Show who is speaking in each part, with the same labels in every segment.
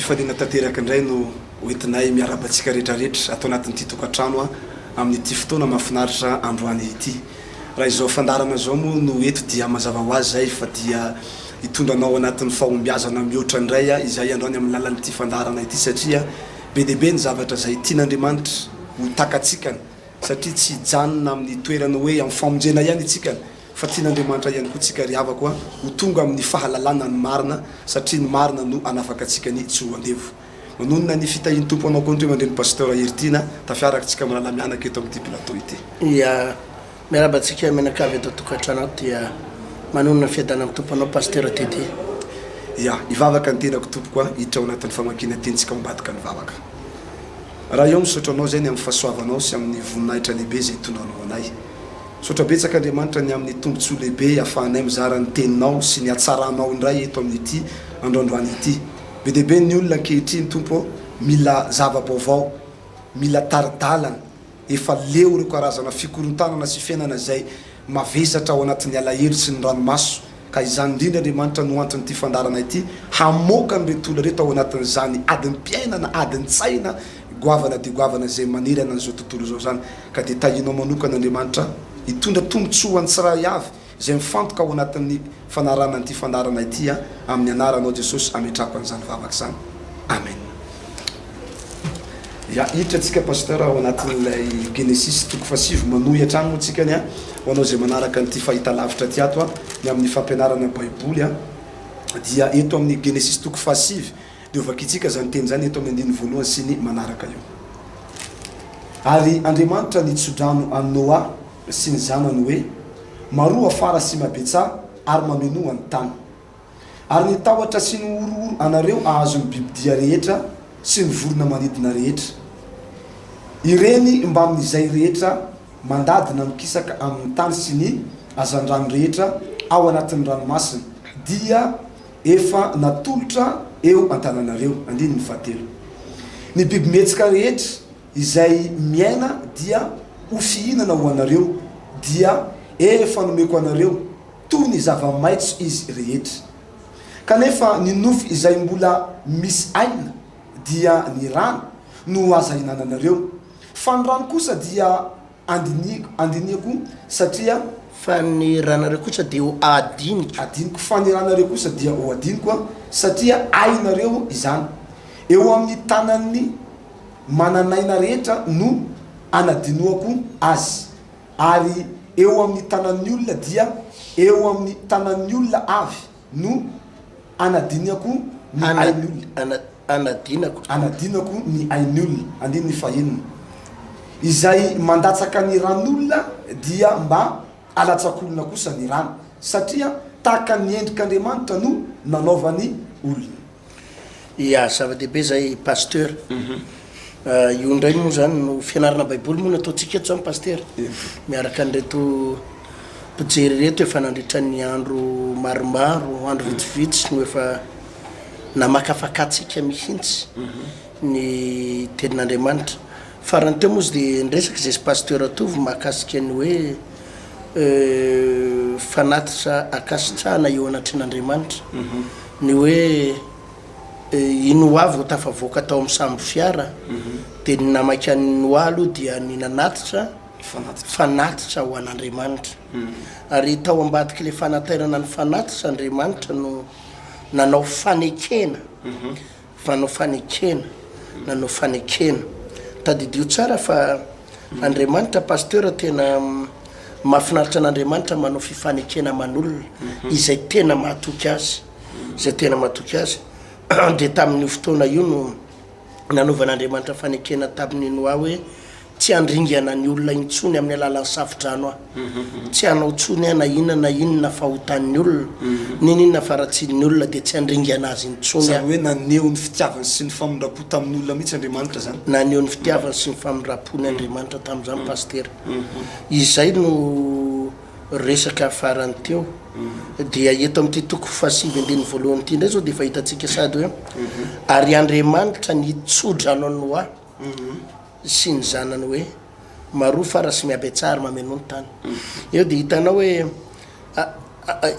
Speaker 1: Fifaliana tanteraka indray no hoentinay miarahaba antsika rehetra rehetra ato anatin'ity tokantrano amin'ity fotoana mahafinaritra androany ity. Raha izao fandaharana izao moa no eto dia mazava ho azy izay fa dia hitondra anao anatin'ny fahombiazana mihoatra indray izahay androany amin'ny lalan'ity fandaharana ity satria be dia be ny zavatra izay tian'Andriamanitra ho takatsikana satria tsy hijanona amin'ny toerana hoe amin'ny famonjena ihany itsikana fa tian'Andriamanitra ihany koa tsika ry havako a ho tonga amin'ny fahalalana ny marina satria ny marina no hanafaka antsika ny tsy ho andevo. Manonona ny fitahian'ny Tompo anao koa ny ray aman-dreny Pasteur Heritiana tafiaraka tsika mirahalahy mianaka eto amin'ity plateau ity.
Speaker 2: Ia, miarahaba antsika mianakavy eto an-tokantrano ato dia manonona ny fiadanan'ny Tompo anao Pasteur Teddy.
Speaker 1: Ia, hivavaka ny tenako tompoko a, hiditra ao anatin'ny famakiana teny tsika ao ambadika ny vavaka. Ray ô misaotra anao izay ny amin'ny fahasoavanao sy amin'ny voninahitra lehibe izay itondranao anay. Misaotra betsaka Andriamanitra ny amin'ny tombontsoa lehibe afahanay mizara ny teninao sy ny hatsaranao indray eto amin'ity androandroany ity. Be dia be ny olona ankehitriny Tompo ô mila zava-baovao, mila tari-dalana, efa leo ireo karazana fikorontanana sy fiainana izay mavesatra ao anatin'ny alahelo sy ny ranomaso, ka izany indrindra Andriamanitra no anton'ity fandaharana ity, hamoaka an'ireto olona ireto ao anatin'izany adim-piainana, adin-tsaina goavana dia goavana izay manerana an'izao tontolo izao izany, ka dia tahianao manokana Andriamanitra hitondra tombontsoa ho an'ny tsirairay avy izay mifantoka ao anatin'ny fanarahana an'ity fandaharana ity a, amin'ny anaranao Jesosy ametrahako an'izany vavaka izany. Amen. Ya, hiditra antsika Pasteur ao anatin'ilay Genesisy toko fahasivy, manohy hatrany moa tsika ny a, ho anao izay manaraka an'ity fahitalavitra ity ato a, ny amin'ny fampianarana baiboly a, dia eto amin'ny Genesisy toko fahasivy dia ho vakintsika izany teny izany eto amin'ny andininy voalohany sy ny manaraka eo. Ary Andriamanitra nitso-drano an'i Noa sy ny zanany hoe, Maroa fara sy mabetsaha ary mamenoa ny tany. Ary ny tahotra sy ny horohoro anareo hahazo ny bibidia rehetra sy ny vorona manidina rehetra. Ireny mbamin'izay rehetra mandady na mikisaka amin'ny tany sy ny hazandrano rehetra ao anatin'ny ranomasina dia efa natolotra eo an-tananareo. Andininy fahatelo. Ny biby mihetsika rehetra izay miaina dia ho fihinana ho anareo, dia efa nomeko anareo toy ny zava-maitso izy rehetra. Kanefa ny nofo izay mbola misy aina, dia ny rano, no aza ihinananareo. Fa ny rano kosa dia andinihiko, andinihako, satria.
Speaker 2: Fa ny ranareo kosa dia ho adiniko.
Speaker 1: Adiniko, fa ny ranareo kosa dia ho adiniko, satria ainareo izany. Eo amin'ny tanan'ny manan'aina rehetra no anadinoako azy, ary eo amin'ny tanan'ny olona dia eo amin'ny tanan'ny olona avy no anadiniako ny ain'ny olona.
Speaker 2: Anadinako.
Speaker 1: Anadinako ny ain'ny olona. Andininy fahenina. Izay mandatsaka ny ran'olona dia mba alatsak'olona kosa ny rany, satria tahaka ny endrik'Andriamanitra no nanaovany olona.
Speaker 2: Ya, zava-dehibe zay Pasteur. Io indray moa zany no fianarana baiboly moa no ataontsika eto zany Pasteur. Miaraka an'ireto mpijery ireto efa nandritra ny andro maromaro, andro vitsivitsy no efa namakafakantsika mihitsy ny tenin'Andriamanitra. Farany teo moa izy dia niresaka izay sy Pasteur Tovo mahakasika ny hoe fanatitra ankasitrahana eo anatrehan'Andriamanitra. Ny hoe i Noa vao tafavoaka tao amin'ny sambo fiara dia ny namaika an'i Noa aloha dia ny nanatitra fanatitra ho an'Andriamanitra. Ary tao ambadik'ilay fanatairana ny fanatitra Andriamanitra no nanao fanekena, nanao fanekena, nanao fanekena. Tadidio tsara fa Andriamanitra Pasteur tena mahafinaritra an'Andriamanitra manao fifanekena aman'olona izay tena mahatoky azy, izay tena mahatoky azy. Dia tamin'io fotoana io no nanaovan'Andriamanitra fanekena tamin'i Noa hoe tsy handringana ny olona intsony amin'ny alalan'ny safo-drano aho. Tsy hanao intsony aho na inona na inona fahotan'ny olona, n'inon'inona faharatsian'ny olona dia tsy handringana azy intsony aho.
Speaker 1: Izany hoe naneho ny fitiavany sy ny famindram-po tamin'ny olona mihitsy Andriamanitra izany.
Speaker 2: Naneho ny fitiavany sy ny famindram-pony Andriamanitra tamin'izany Pasitera. Izay no resaka farany teo. Dia eto amin'ity toko fahasivy andininy voalohany ity indray izao dia efa hitantsika sahady hoe ary Andriamanitra nitso-drano an'i Noa sy ny zanany hoe maroa fara sy mihabetsaha ary mamenoa ny tany. Eo dia hitanao hoe.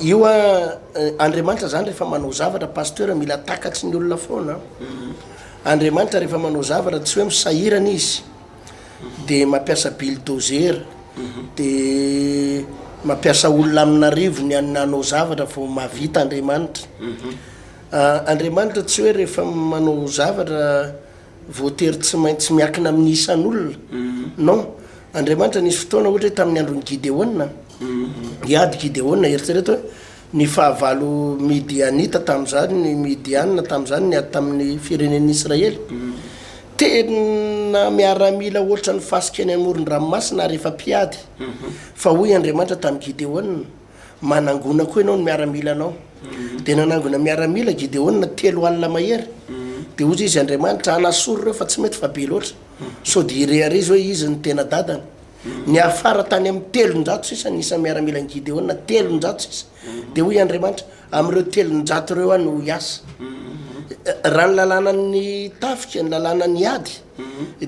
Speaker 2: Io an, Andriamanitra zany rehefa manao zavatra Pasteur mila takatry ny olona foana an. Andriamanitra rehefa manao zavatra tsy hoe misahirana izy de mampiasa bulldozer de mampiasa olona amin'arivony hanao zavatra vao mahavita Andriamanitra. Andriamanitra tsy hoe rehefa manao zavatra voatery tsy maintsy miankina amin'ny isan'olona. Non. Andriamanitra nisy fotoana ohatra hoe tamin'ny andron'i Gideona, hiady Gideona, eritrereto hoe ny fahavalo Midianita tamin'izany, ny Midianina tamin'izany niady tamin'ny firenen'ny Israely. Tena miaramila ohatran'ny fasika eny amoron-dranomasina ary efa mpiady. Fa hoy Andriamanitra tamin'i Gideona, Manangona koa ianao ny miaramilanao. Dia nanangona miaramila Gideona 40 mahery. Dia hoy izy, Andriamanitra, anasory ireo fa tsy mety fa be loatra. Sao dia hirehareha izy hoe izy no tena dadany. Niafara tany amin'ny 300 sisa ny isan'ny miaramilan'i Gideona, 300 sisa. Dia hoy Andriamanitra, Amin'ireo 300 ireo aho no hiasa. Raha ny lalànan'ny tafika, ny lalànan'ny ady,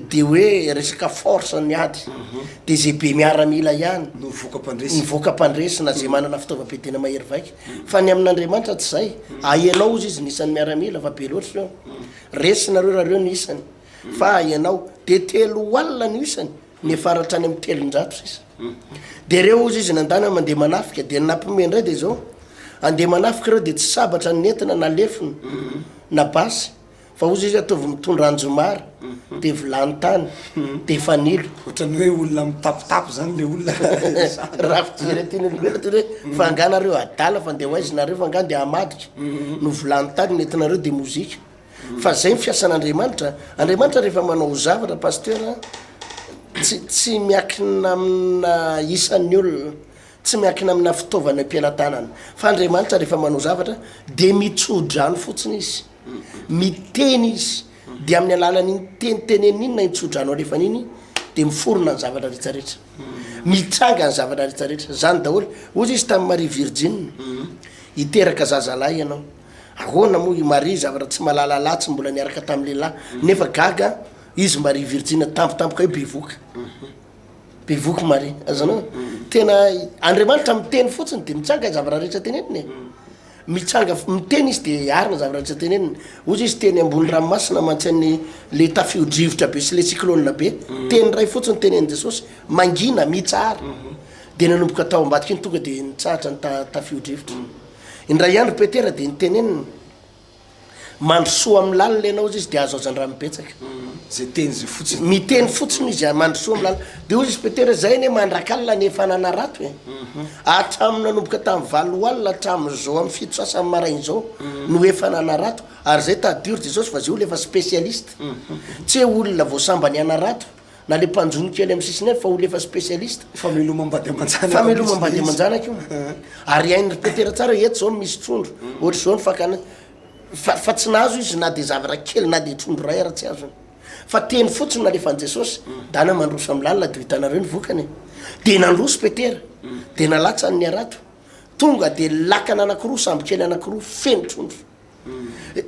Speaker 2: dia hoe resaka force ny ady, dia izay be miaramila ihany
Speaker 1: no mivoaka mpandresy,
Speaker 2: mivoaka mpandresy na izay manana fitaovam-piadiana mahery vaika. Fa ny amin'Andriamanitra tsy izay. Ahenao hozy izy ny isan'ny miaramila fa be loatra ireo. Resy nareo raha ireo ny isany. Fa ahenao. Dia 40 ny isany, niafara hatrany amin'ny 300 sisa. Dia ireo hozy izy nandana mandeha manafika, dia ny nampiomehy indray dia izao, andeha manafika ireo dia tsy sabatra no nentina na lefona na basy, Fa ozy izy ataovy mitondra anjomara, de vilany tany, de fanilo.
Speaker 1: Ohatran'ny hoe olona mitapitapy zany le olona.
Speaker 2: Raha fijery aty ny olombelona toy ny hoe fa angaha nareo adala fa ndeha ho aiza nareo fa angaha ndeha hamadika no vilany tany no entinareo de mozika. Fa zay ny fiasan'Andriamanitra. Andriamanitra rehefa manao zavatra Pasteur a, tsy tsy miankina amina isan'ny olona. Tsy miankina amina fitaovana am-pelatanana. Fa Andriamanitra rehefa manao zavatra dia mitso-drano fotsiny Izy. Miteny Izy. Dia amin'ny alalan'iny teny teneniny iny na iny tso-drano alefany iny dia miforona ny zavatra rehetra rehetra. Mitranga ny zavatra rehetra rehetra. Zany daholo. Hoy Izy tamin'i Maria Virjina, hiteraka zazalahy ianao. Ahoana moa i Maria zavatra tsy mahalala lahy tsy mbola niaraka tamin'ny lehilahy. Nefa gaga izy Maria Virjina tampotampoka eo bevoka. Bevoky Maria, azonao? Tena Andriamanitra miteny fotsiny de mitsanga ny zavatra rehetra teneniny e. Mitsanga, miteny izy de arina zavatra rehetra teneniny. Hozy izy teny ambony ranomasina mantsy an'ny le tafio-drivotra be sy le cyclone be. Teny iray fotsiny tenenin'i Jesosy, mangina, mitsahara. De nanomboka tao ambadika iny tonga de nitsahatra ny tafio-drivotra. Indray andro Petera de niteneniny. Mandrosoa amin'ny lalina ianao hozy izy dia azo hazandrano betsaka.
Speaker 1: Zay teny zay fotsiny.
Speaker 2: Miteny fotsiny izy ah, mandrosoa amin'ny lalina. Dia hozy izy Petera, zay anie mandrakalina ny efa nanarato e. Hatramin'ny nanomboka tamin'ny valo alina hatramin'izao amin'ny fito sasany maraina izao no efa nanarato. Ary zay tadidio ry Jesosy fa zay olona efa spécialiste. Tsy hoe olona vao sambany hanarato. Na le mpanjono kely amin'ny sisiny eny fa olona efa spécialiste.
Speaker 1: Famelomam-bady aman-janaka.
Speaker 2: Famelomam-bady aman-janaka io. Ary hain'i ry Petera tsara hoe eto izao no misy trondro, ohatr'izao ny fakana. Fa, fa tsy nahazo izy na dia zavatra kely na dia trondro iray ara tsy azony. Fa teny fotsiny nalefan'i Jesosy, dana mandroso amin'ny lalina dia ho hitanareo ny vokany e. Dia nandroso Petera, dia nalatsany ny harato. Tonga dia lakana anankiroa, sambo kely anankiroa feno trondro.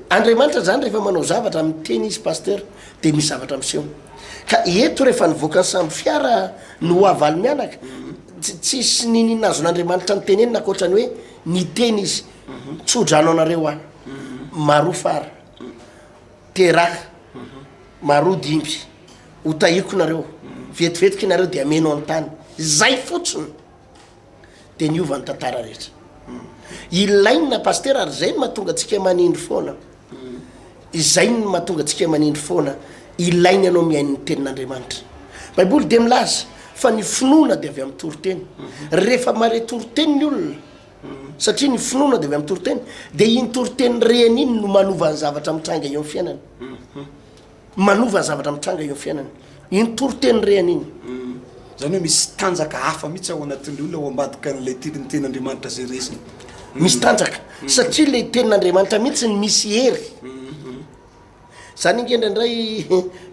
Speaker 2: Andriamanitra zany rehefa manao zavatra miteny izy pasteur de misy zavatra miseho. Ka eto rehefa nivoaka ny sambo fiara Noa valo mianaka, tsisy niniana azon'Andriamanitra nitenenina ankoatra ny hoe niteny izy, tso-drano anareo aho, maroa fara, teraha, maroa dimby, ho tahiko nareo, vetivetiky nareo de hameno ny tany, zay fotsiny. dia niova ny tantara rehetra. Ilaina Pasitera ary izay no mahatonga antsika manindry foana. Izay no mahatonga antsika manindry foana. Ilaina ianao mihaino ny tenin'Andriamanitra. Baiboly dia milaza fa ny finoana dia avy amin'ny toriteny. Rehefa mahare toriteny ny olona, satria ny finoana dia avy amin'ny toriteny, dia iny toriteny reny iny no manova ny zavatra mitranga eo amin'ny fiainana. Manova ny zavatra mitranga eo amin'ny fiainana. Iny toriteny rehany iny.
Speaker 1: Izany hoe misy tanjaka hafa mihitsy ao anatin'ny olona ao ambadika an'ilay ny tenin'Andriamanitra izay resiny.
Speaker 2: Misy tanjaka. Satria ilay tenin'Andriamanitra mihitsy no misy hery. Zany ange indraindray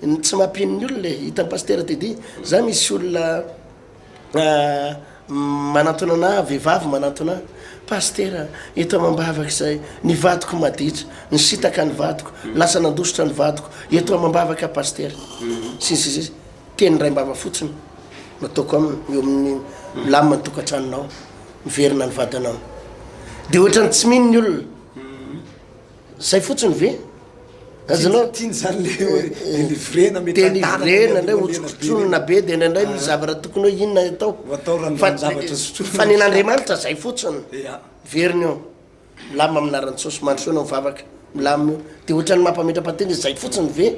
Speaker 2: ny tsy mampino ny olona e. Hitan'i Pasitera Teddy, za misy olona Manantona anah vehivavy manantona ahy, Pasitera, eto amam-bavaka izay, ny vadiko maditra, nisintaka ny vadiko, lasa nandositra ny vadiko, eto amam-bavaka Pasitera, sy ny sisa Teny raim-bava fotsiny no ataoko aminy, eo amin'ny milamina ny tokantranonao, miverina ny vadinao. De ohatran'ny tsy mino ny olona. Zay fotsiny ve? Azonao?
Speaker 1: Tiany zany le hoe délivrena,
Speaker 2: metra-tanana, Délivrena indray, hotsokotronina be, de indraindray misy zavatra tokony hoe inona atao.
Speaker 1: Ho atao
Speaker 2: Fa
Speaker 1: ranon-javatra sotroina.
Speaker 2: fa nen'Andriamanitra zay fotsiny.
Speaker 1: Ya.
Speaker 2: Veriny eo. Milamina amin'ny anaran'i Jesosy, mandrosoa ianao mivavaka, milamina io. Dia ohatran'ny mampametra-patena izy, izay fotsiny ve?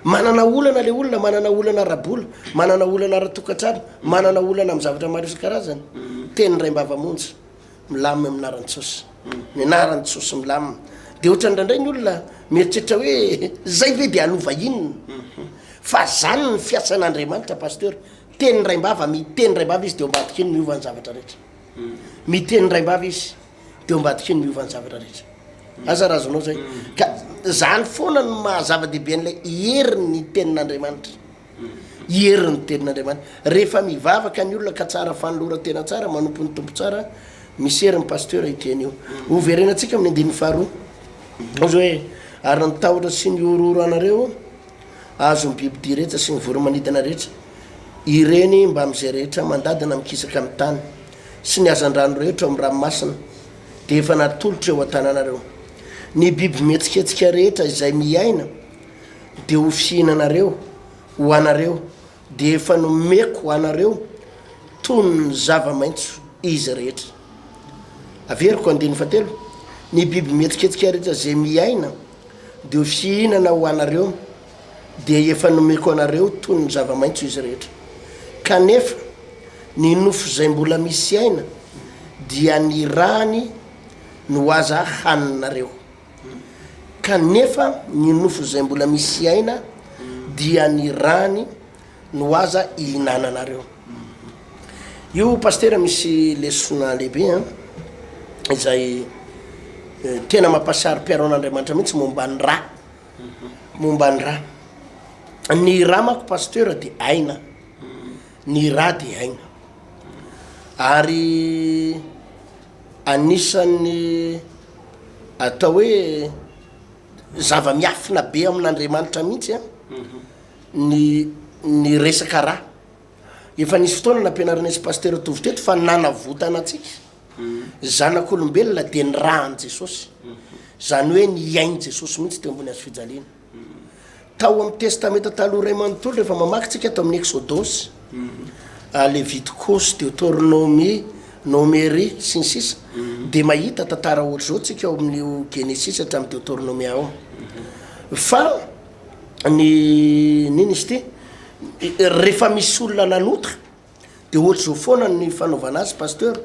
Speaker 2: Manana olana ilay olona, manana olana ara-bola, manana olana ara-tokantrano, manana olana amin'ny zavatra maro isan-karazany. Teny iraim-bava monja, milamina amin'ny anaran'i Jesosy. Ny anaran'i Jesosy milamina. Dia ohatran'ny indraindray ny olona mieritreritra hoe izay ve dia hanova inona? Fa izany ny fiasan'Andriamanitra Pasteur. Teny iraim-bava, miteny iraim-bava izy dia eo ambadika iny miova ny zavatra rehetra. Miteny raim-bava izy de eo ambadika iny miova ny zavatra rehetra. Asa raha azonao zay. Ka zany foana no maha zava-dehibe an'ilay herin'ny tenin'Andriamanitra. Herin'ny tenin'Andriamanitra. Rehefa mivavaka ny olona ka tsara fanoloran-tena tsara, manompo ny Tompo tsara, misy hery ny pasteur io teny io. Hoverenantsika amin'ny andininy faharoa. Hoy hoe, ary ny tahotra sy ny horohoro anareo, Azon'ny bibidia rehetra sy ny voro-manidina rehetra ireny mbamin'izay rehetra mandady na mikisaka amin'ny tany, sy ny hazandrano rehetra ao amin'ny ranomasina, dia efa natolotra eo an-tananareo. Ny biby mihetsiketsika rehetra izay miaina dia ho fihinanareo ho anareo, dia efa nomeko anareo toy ny zava-maitso izy rehetra. Averiko andininy fahatelo, Ny biby mihetsiketsika rehetra izay miaina dia ho fihinana ho anareo, dia efa nomeko anareo toy ny zava-maitso izy rehetra. Kanefa ny nofo izay mbola misy aina dia ny rany no aza haninareo. Kanefa ny nofo izay mbola misy aina dia ny rany no aza ihinananareo. Io Pasitera misy lesona lehibe an, izay tena mampasaro-piaro an'Andriamanitra mihitsy momba ny ra, momba ny ra. Ny ra manko Pasteur dia aina, ny ra dia aina. Ary anisan'ny atao hoe zava-miafina be amin'Andriamanitra mihitsy an, ny ny resaka ra. Efa nisy fotoana nampianarinay sy Pasitera Tovo teto fa nanavotana antsika zanak'olombelona dia ny ra an'i Jesosy. Izany hoe ny ain'i Jesosy mihitsy teo ambony hazo fijaliana. Tao amin'ny Testamenta Taloha iray manontolo rehefa mamaky tsika tao amin'ny Eksodosy, Levitikosy, Deoteronomia, Nomery, sy ny sisa dia mahita tantara ohatr'izao tsika ao amin'io Genesisy hatramin'ny Deoteronomia ao. Fa ny n'inona izy ity, rehefa misy olona nanota de ohatr'izao foana ny fanaovana azy pasteur,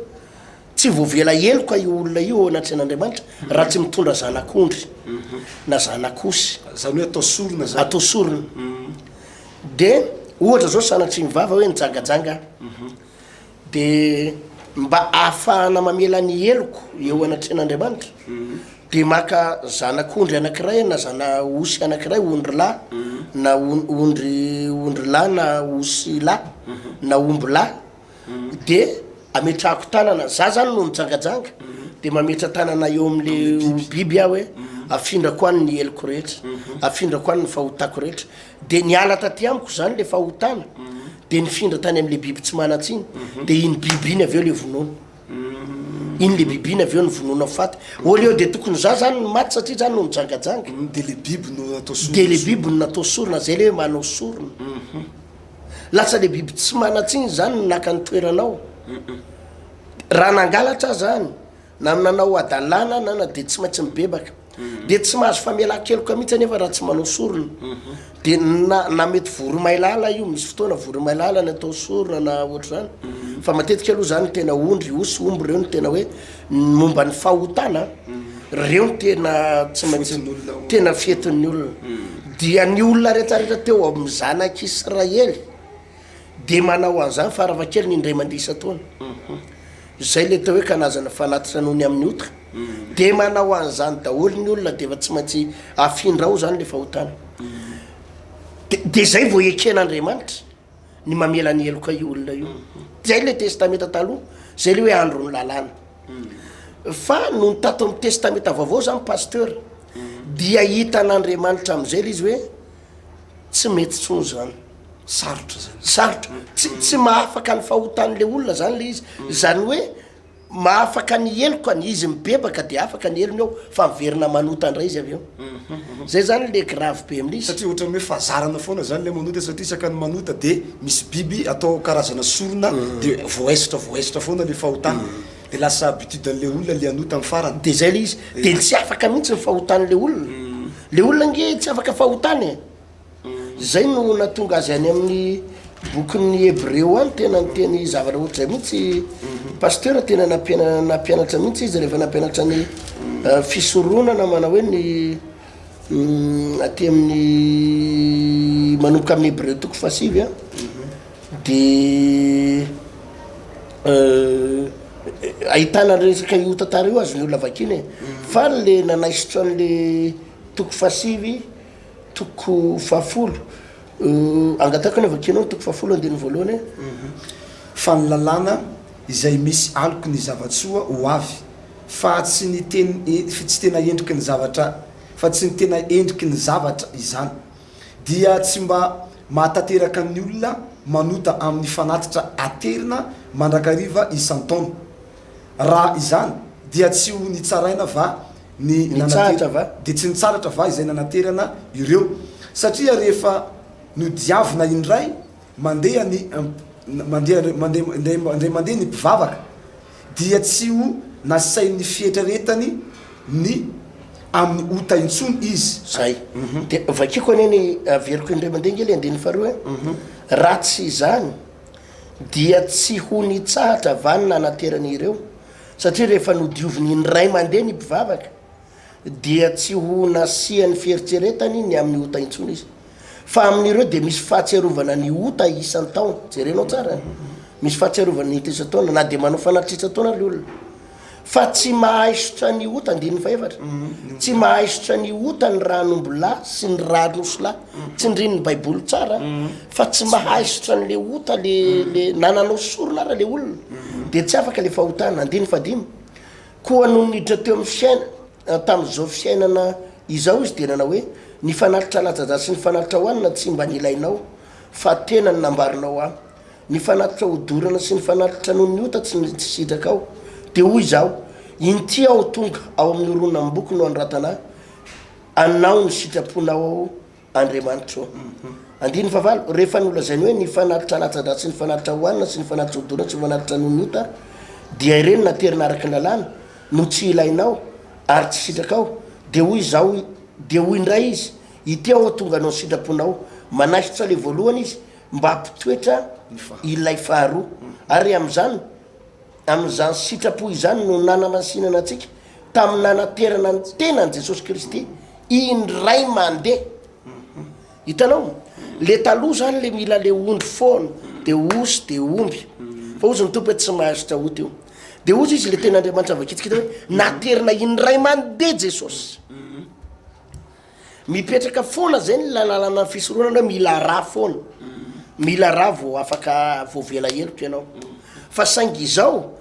Speaker 2: tsy voavela heloka io olona io eo anatrehan'Andriamanitra raha tsy mitondra zanak'ondry na zanak'osy.
Speaker 1: Zany hoe atao sorona zany.
Speaker 2: Atao sorona. De ohatra zao sanatria ny vava hoe nijangajanga aho. De mba ahafahana mamela ny heloko eo anatrehan'Andriamanitra, de maka zanak'ondry anankiray na zana osy anankiray, ondry lahy na ondry ondry lahy na osy lahy na omby lahy, de ametrahako tanana, za zany no nijangajanga, de mametra tanana eo am'le biby aho hoe afindrako any ny heloko rehetra, afindrako any ny fahotako rehetra, De niala taty amiko zany le fahotana, de nifindra tany amle biby tsy manan-tsiny, de iny biby iny avy eo le vonoina. Iny le biby iny avy eo no vonoina ho faty. Au lieu de tokony za zany no maty satria za no nijangajanga.
Speaker 1: De le biby no natao sorona.
Speaker 2: De le biby no natao sorona, zay le hoe manao sorona. Lasa le biby tsy manan-tsiny zany no naka ny toeranao. Raha nangalatra aho zany, Na nanao hadalana na na dia tsy maintsy mibebaka. Dia tsy mahazo famelan-keloka mihitsy anefa raha tsy manao sorona. Dia na na mety voromailala io, misy fotoana voromailala ny atao sorona na ohatr'izany. Fa matetika aloha zany tena ondry, osy, omby ireo no tena hoe momba ny fahotana, ireo no tena tsy maintsy tena fetin'ny olona. Dia ny olona rehetrarehetra teo amin'ny zanak'Israely dia manao an'izany farafahakeliny indray mandeha isan-taona. Izay ilay atao hoe kanazana fanatitra noho ny amin'ny ota. Dia manao an'izany daholo ny olona dia efa tsy maintsy afindra ao izany ilay fahotana. Dia dia izay vao eken'Andriamanitra ny mamela ny heloka io olona io. Izay ilay testamenta taloha, izay ilay hoe andron'ny lalàna. Fa nony tato amin'ny testamenta vaovao izany pasteur dia hitan'Andriamanitra amin'izay ilay izy hoe tsy mety intsony izany.
Speaker 1: Sarotra zany.
Speaker 2: Sarotra. Tsy tsy mahafaka ny fahotan'le olona zany le izy. Zany hoe. Mahafaka ny helokany izy mibebaka de afaka ny helony eo fa miverina manota ndray izy avy eo. Zay zany le grave be amin'izy.
Speaker 1: Satria ohatran'ny hoe fahazarana foana zany le manota satria isaka ny manota de misy biby atao karazana sorona de voaisotra voaisotra foana le fahotana de lasa habitude an'le olona le hanota amin'ny farany.
Speaker 2: De zay le izy, de tsy afaka mihitsy ny fahotan'le olona, le olona ange tsy afaka fahotana e. Zay no nahatonga azy any amin'ny bokin'ny Hebreo any, tena niteny zavatra ohatr'izay mihitsy pasteur, tena nampiana- nampianatra mihitsy izy rehefa nampianatra ny fisoronana manao hoe ny aty amin'ny manomboka amin'ny Hebreo toko fahasivy an, de ahitana resaka io tantara io azon'ny olona vakiana e, fa le nanaisotra an'le toko fahasivy Toko fahafolo. Angatahiko anie vakianao ny toko fahafolo andininy voalohany e.
Speaker 1: Fa ny lalàna izay misy aloky ny zava-tsoa ho avy, fa tsy ny ten tsy tena endriky ny zavatra fa tsy ny tena endriky ny zavatra izany, dia tsy mba mahatanteraka ny olona manota amin'ny fanatitra aterina mandrakariva isan-taona. Raha izany, dia tsy ho nitsaraina va ny
Speaker 2: Nitsahatra va?
Speaker 1: Dia tsy nitsaratra va izay nanaterana ireo? Satria rehefa nodiavina indray mandeha ny mandeha mandeha indray indray mandeha ny mpivavaka, dia tsy ho nasain'ny fieritreretany ny amin'ny ota intsony izy.
Speaker 2: Zay. Dia vakiko anie ny, averiko indray mandeha ange ilay andininy faharoa e. Raha tsy izany, dia tsy ho nitsahatra va ny nanaterany ireo? Satria rehefa nodioviny indray mandeha ny mpivavaka, dia tsy ho nasian'ny fieritreretany ny amin'ny ota intsony izy. Fa amin'ireo dia misy fahatsiarovana ny ota isan-taona. Jerenao tsara an! Misy fahatsiarovana ny ota isan-taona, na dia manao fanatitra isan-taona ary ilay olona. Fa tsy mahaisotra ny ota, andininy fahefatra, tsy mahaisotra ny ota ny ran'ombilahy sy ny ran'osilahy. Tsindrin'ny Baiboly tsara fa tsy mahaisotra an'le ota le le na nanao sorona ara le olona de tsy afaka le fahotana. Andininy fahadimy, Koa nony niditra teo amin'ny fiaina tamin'izao fiainana izao izy dia nanao hoe, Ny fanatitra latsa-dra sy ny fanatitra hohanina tsy mba nilainao, fa tena ny nambarinao ahy. Ny fanatitra hodorana sy ny fanatitra noho ny ota tsy tsy sitrakao. Dia hoy izaho, Inty aho tonga, ao amin'ny horonam-boky no anoratana ahy, Anao ny sitraponao aho Andriamanitro ô. Andininy fahavalo, Rehefa nolazainy hoe ny fanatitra latsa-drà sy ny fanatitra hohanina sy ny fanatitra hodorana sy ny fanatitra noho ny ota dia ireny naterina araka ny lalàna no tsy ilainao ary tsy sitrakao, dia hoy izaho, dia hoy indray izy, Ity aho tonga hanao ny sitraponao. Manaisotra ilay voalohany izy mba hampitoetra ilay faharoa. Ary amin'izany, Amin'izany sitrapo izany no nanamasinana antsika tamin'ny nanaterana ny tenan'i Jesosy Kristy indray mandeha. Hitanao? Le taloha zany le mila le ondry foana, de osy, de omby. Fa hozy ny Tompo hoe tsy mahazotra ota io. De hozy izy le tenin'Andriamanitra vakitsika teo hoe naterina indray mandeha Jesosy. Mipetraka foana zay ny lalàna fisoronana hoe mila rà foana, mila rà vao afaka voavela heloka ianao. Fa saingy izao,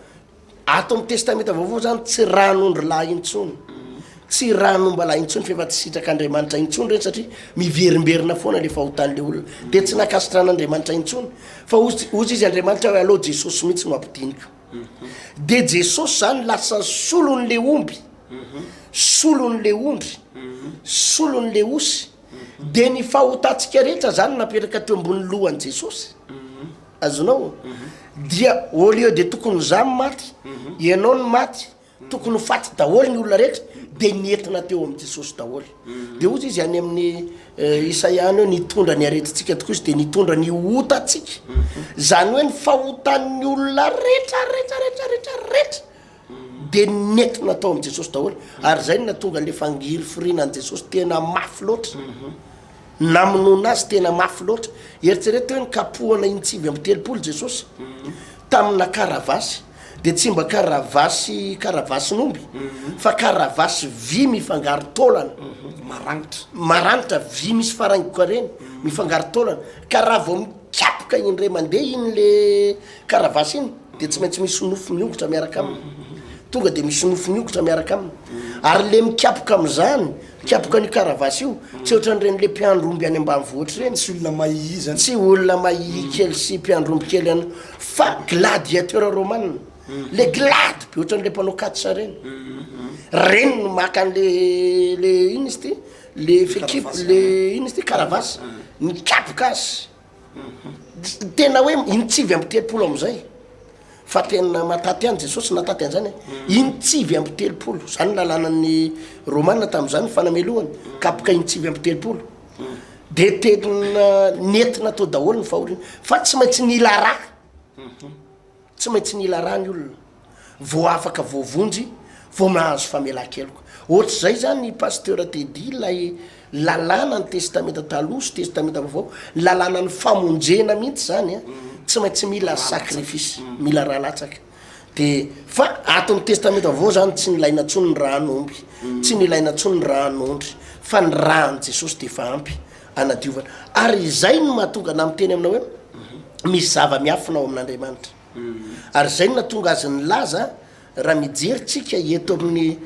Speaker 2: ato amin'ny testamenta vaovao zany tsy ràn'ondry lahy intsony, tsy ràn'ombalahy intsony f'efa tsy sitrak'Andriamanitra intsony ireny satria miverimberina foana le fahotan'le olona. De tsy nankasitran'Andriamanitra intsony fa hozy hozy izy Andriamanitra hoe aleo Jesosy mihitsy no ampidiniko. De Jesosy zany lasa solon'le omby. Solon'le ondry, solon'le osy, de ny fahotantsika rehetra zany napetraka teo ambony lohan'i Jesosy, azonao? Dia au lieu de tokony za no maty, ianao no maty, tokony ho faty daholo ny olona rehetra, de nentina teo amin'i Jesosy daholo. De hozy izy any amin'ny Isaia any hoe nitondra ny aretintsika tokoa izy, de nitondra ny otantsika, zany hoe ny fahotan'ny olona rehetra rehetra rehetra rehetra rehetra. dia nentina tao amin'i Jesosy daholo ary izay no nahatonga an'ilay fangirifiriana an'i Jesosy tena mafy loatra, namonoana azy tena mafy loatra. Eritrereto hoe nikapohana in-tsivy amby 30 Jesosy tamina karavasy, dia tsy mba karavasy karavasin'omby fa karavasy vy mifangaro taolana,
Speaker 1: maranitra,
Speaker 2: maranitra vy misy faraingoka ireny mifangaro taolana, ka raha vao mikapoka indray mandeha iny le karavasy iny de tsy maintsy misy nofo miongotra miaraka aminy, tonga de misy nofo miongotra miaraka aminy, ary le mikapoka am'zany, mikapoka an'io karavasy io, tsy ohatran'ireny le mpiandry omby any ambanivohitra ireny,
Speaker 1: Tsy olona mahihia zany.
Speaker 2: tsy olona mahihia kely sy mpiandry omby kely any, fa gladiateur romana. Le glady be ohatran'le mpanao catch reny. Reny no maka an'le le inona izy ty? Le fekipo le inona izy ty? Karavasy. Mikapoka azy. Tena hoe in-39 am'zay. Fa tena mataty ihany Jesosy nataty an'izany e. In-39, zany lalànan'ny Romana tam'zany fanamelohana, kapoka in-39. De tena nentina tao daholo ny fahoriana. Fa tsy maintsy nila rà. Tsy maintsy nila rà ny olona vao afaka voavonjy, vao mahazo famelan-keloka. Ohatr'izay zany Pasteur Teddy ilay lalàna ny testamenta taloha sy testamenta vaovao, ny lalànan'ny famonjena mihitsy zany an, tsy maintsy mila sacrifice, mila rà latsaka. De fa ato amin'ny testamenta vaovao zany tsy nilaina intsony ny ràn'omby, tsy nilaina intsony ny ràn'ondry, fa ny ràn'i Jesosy de efa ampy anadiovana. Ary izay no mahatonga anah miteny aminao hoe misy zava-miafina ao amin'Andriamanitra. Ary izay no nahatonga azy nilaza, raha mijery tsika eto amin'ny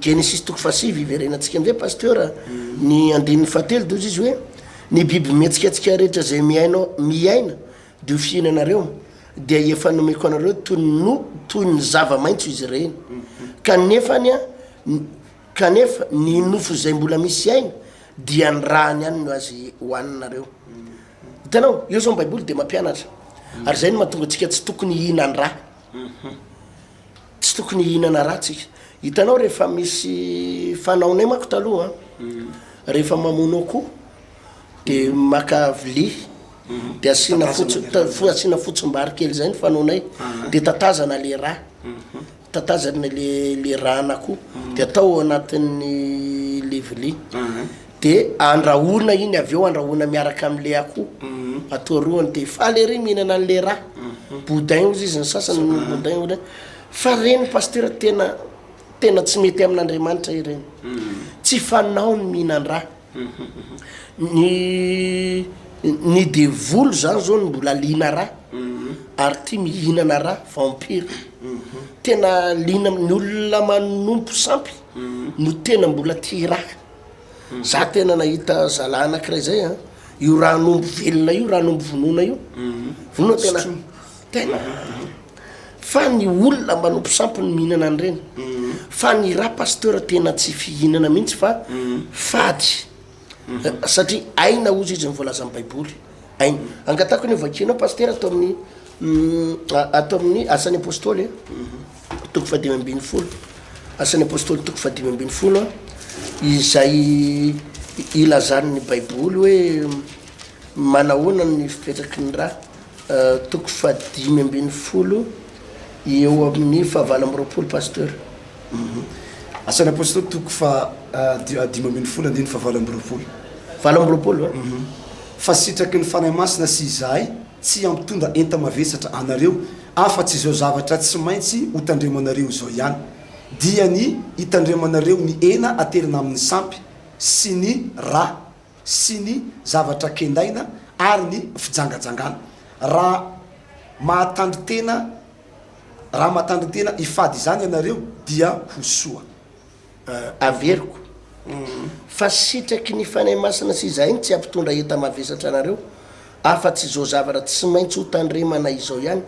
Speaker 2: Genesisy toko fahasivy, hiverenantsika amizay Pasteur, ny andininy fahatelo de hozy izy hoe, ny biby mihetsiketsika rehetra izay miaina miaina dia ho fihinanareo, dia efa nomeko anareo toy ny no toy ny zava-maitso izy ireny. Kanefa anie Kanefa ny nofo izay mbola misy aina dia ny rany ihany no azy hohaninareo. Hitanao, eo zao ny baiboly dia mampianatra. Ary izay no mahatonga antsika tsy tokony hihinan-dra. Tsy tokony hihinana ra tsika. Hitanao rehefa misy fanaonay manko taloha an, rehefa mamono akoho de maka vilia de asiana fotsy, asiana fotsim-bary kely zay ny fanaonay de tatazana le ra. Tatazana le le ràn'akoho de atao ao anatin'ny le vilia de andrahoina iny avy eo andrahoina miaraka am'le akoho atao roany de faly ery mihinana an'le rà, boudin hozy izy ny sasany boudin hozy fa reny pasitera tena tena tsy mety amin'Andriamanitra ireny, tsy fanao ny mihinan-drà. Ny ny devoly zany zao no mbola liana rà ary tia mihinana rà, vampire. Tena liana ny olona manompo sampy no tena mbola tia rà. Za tena nahita zalahy anakiray zay an, io ràn'omby velona io, ràn'omby vonoina io, vonoina tena tena fa ny olona manompo sampy no mihinana an'ireny fa ny rà pasteur tena tsy fihinana mihitsy fa fady satria aina hozy izy ny voalazan'ny baiboly aina angatako ny hovakianao pasteur ato amin'ny ato amin'ny asan'ny apostoly toko fahadimy ambin'ny folo asan'ny apostoly toko fahadimy ambin'ny folo a izay ilazan'ny baiboly hoe manahoana ny fipetraky ny rà Toko fahadimy ambin'ny folo eo amin'ny fahavalo amby 20 pasteur.
Speaker 1: Asan'ny Apostoly toko faha 15 andininy fahavalo amby 20.
Speaker 2: 28 a.
Speaker 1: Fa sitraky ny Fanahy Masina sy izahay tsy hampitondra enta-mavesatra anareo afa-tsy izao zavatra tsy maintsy hotandremanareo izao ihany, dia ny hitandremanareo ny hena aterina amin'ny sampy sy ny ra sy ny zavatra kendaina ary ny fijangajangana. Raha mahatandrin-tena raha mahatandrin-tena hifady izany ianareo dia ho soa.
Speaker 2: Averiko, fa sitraky ny Fanahy Masina sy izahay ny tsy hampitondra enta-mavesatra anareo, afa-tsy izao zavatra tsy maintsy hotandremana izao ihany,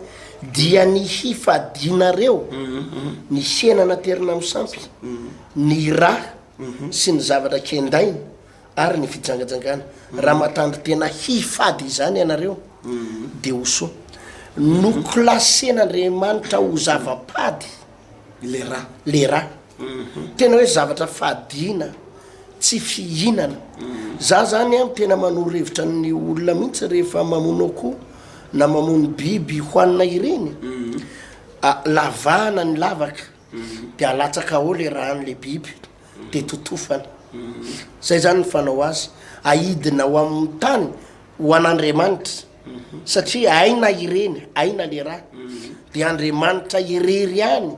Speaker 2: dia ny hifadianareo ny hena naterina amin'ny sampy, ny ra sy ny zavatra kendaina, ary ny fijangajangana. Raha mahatandrin-tena hifady izany ianareo, dia ho soa. Nokilasen'Andriamanitra ho zava-pady
Speaker 1: Le rà.
Speaker 2: le rà. Tena hoe zavatra fadiana, tsy fihinana. Za zany an, tena manoro hevitra ny olona mihitsy rehefa mamono akoho na mamono biby hohanina ireny, lavahana ny lavaka, de alatsaka ao le ràn'le biby. de totofana. Zay zany ny fanao azy, aidina ho amin'ny tany ho an'Andriamanitra satria aina ireny, aina le ra, de Andriamanitra irery ihany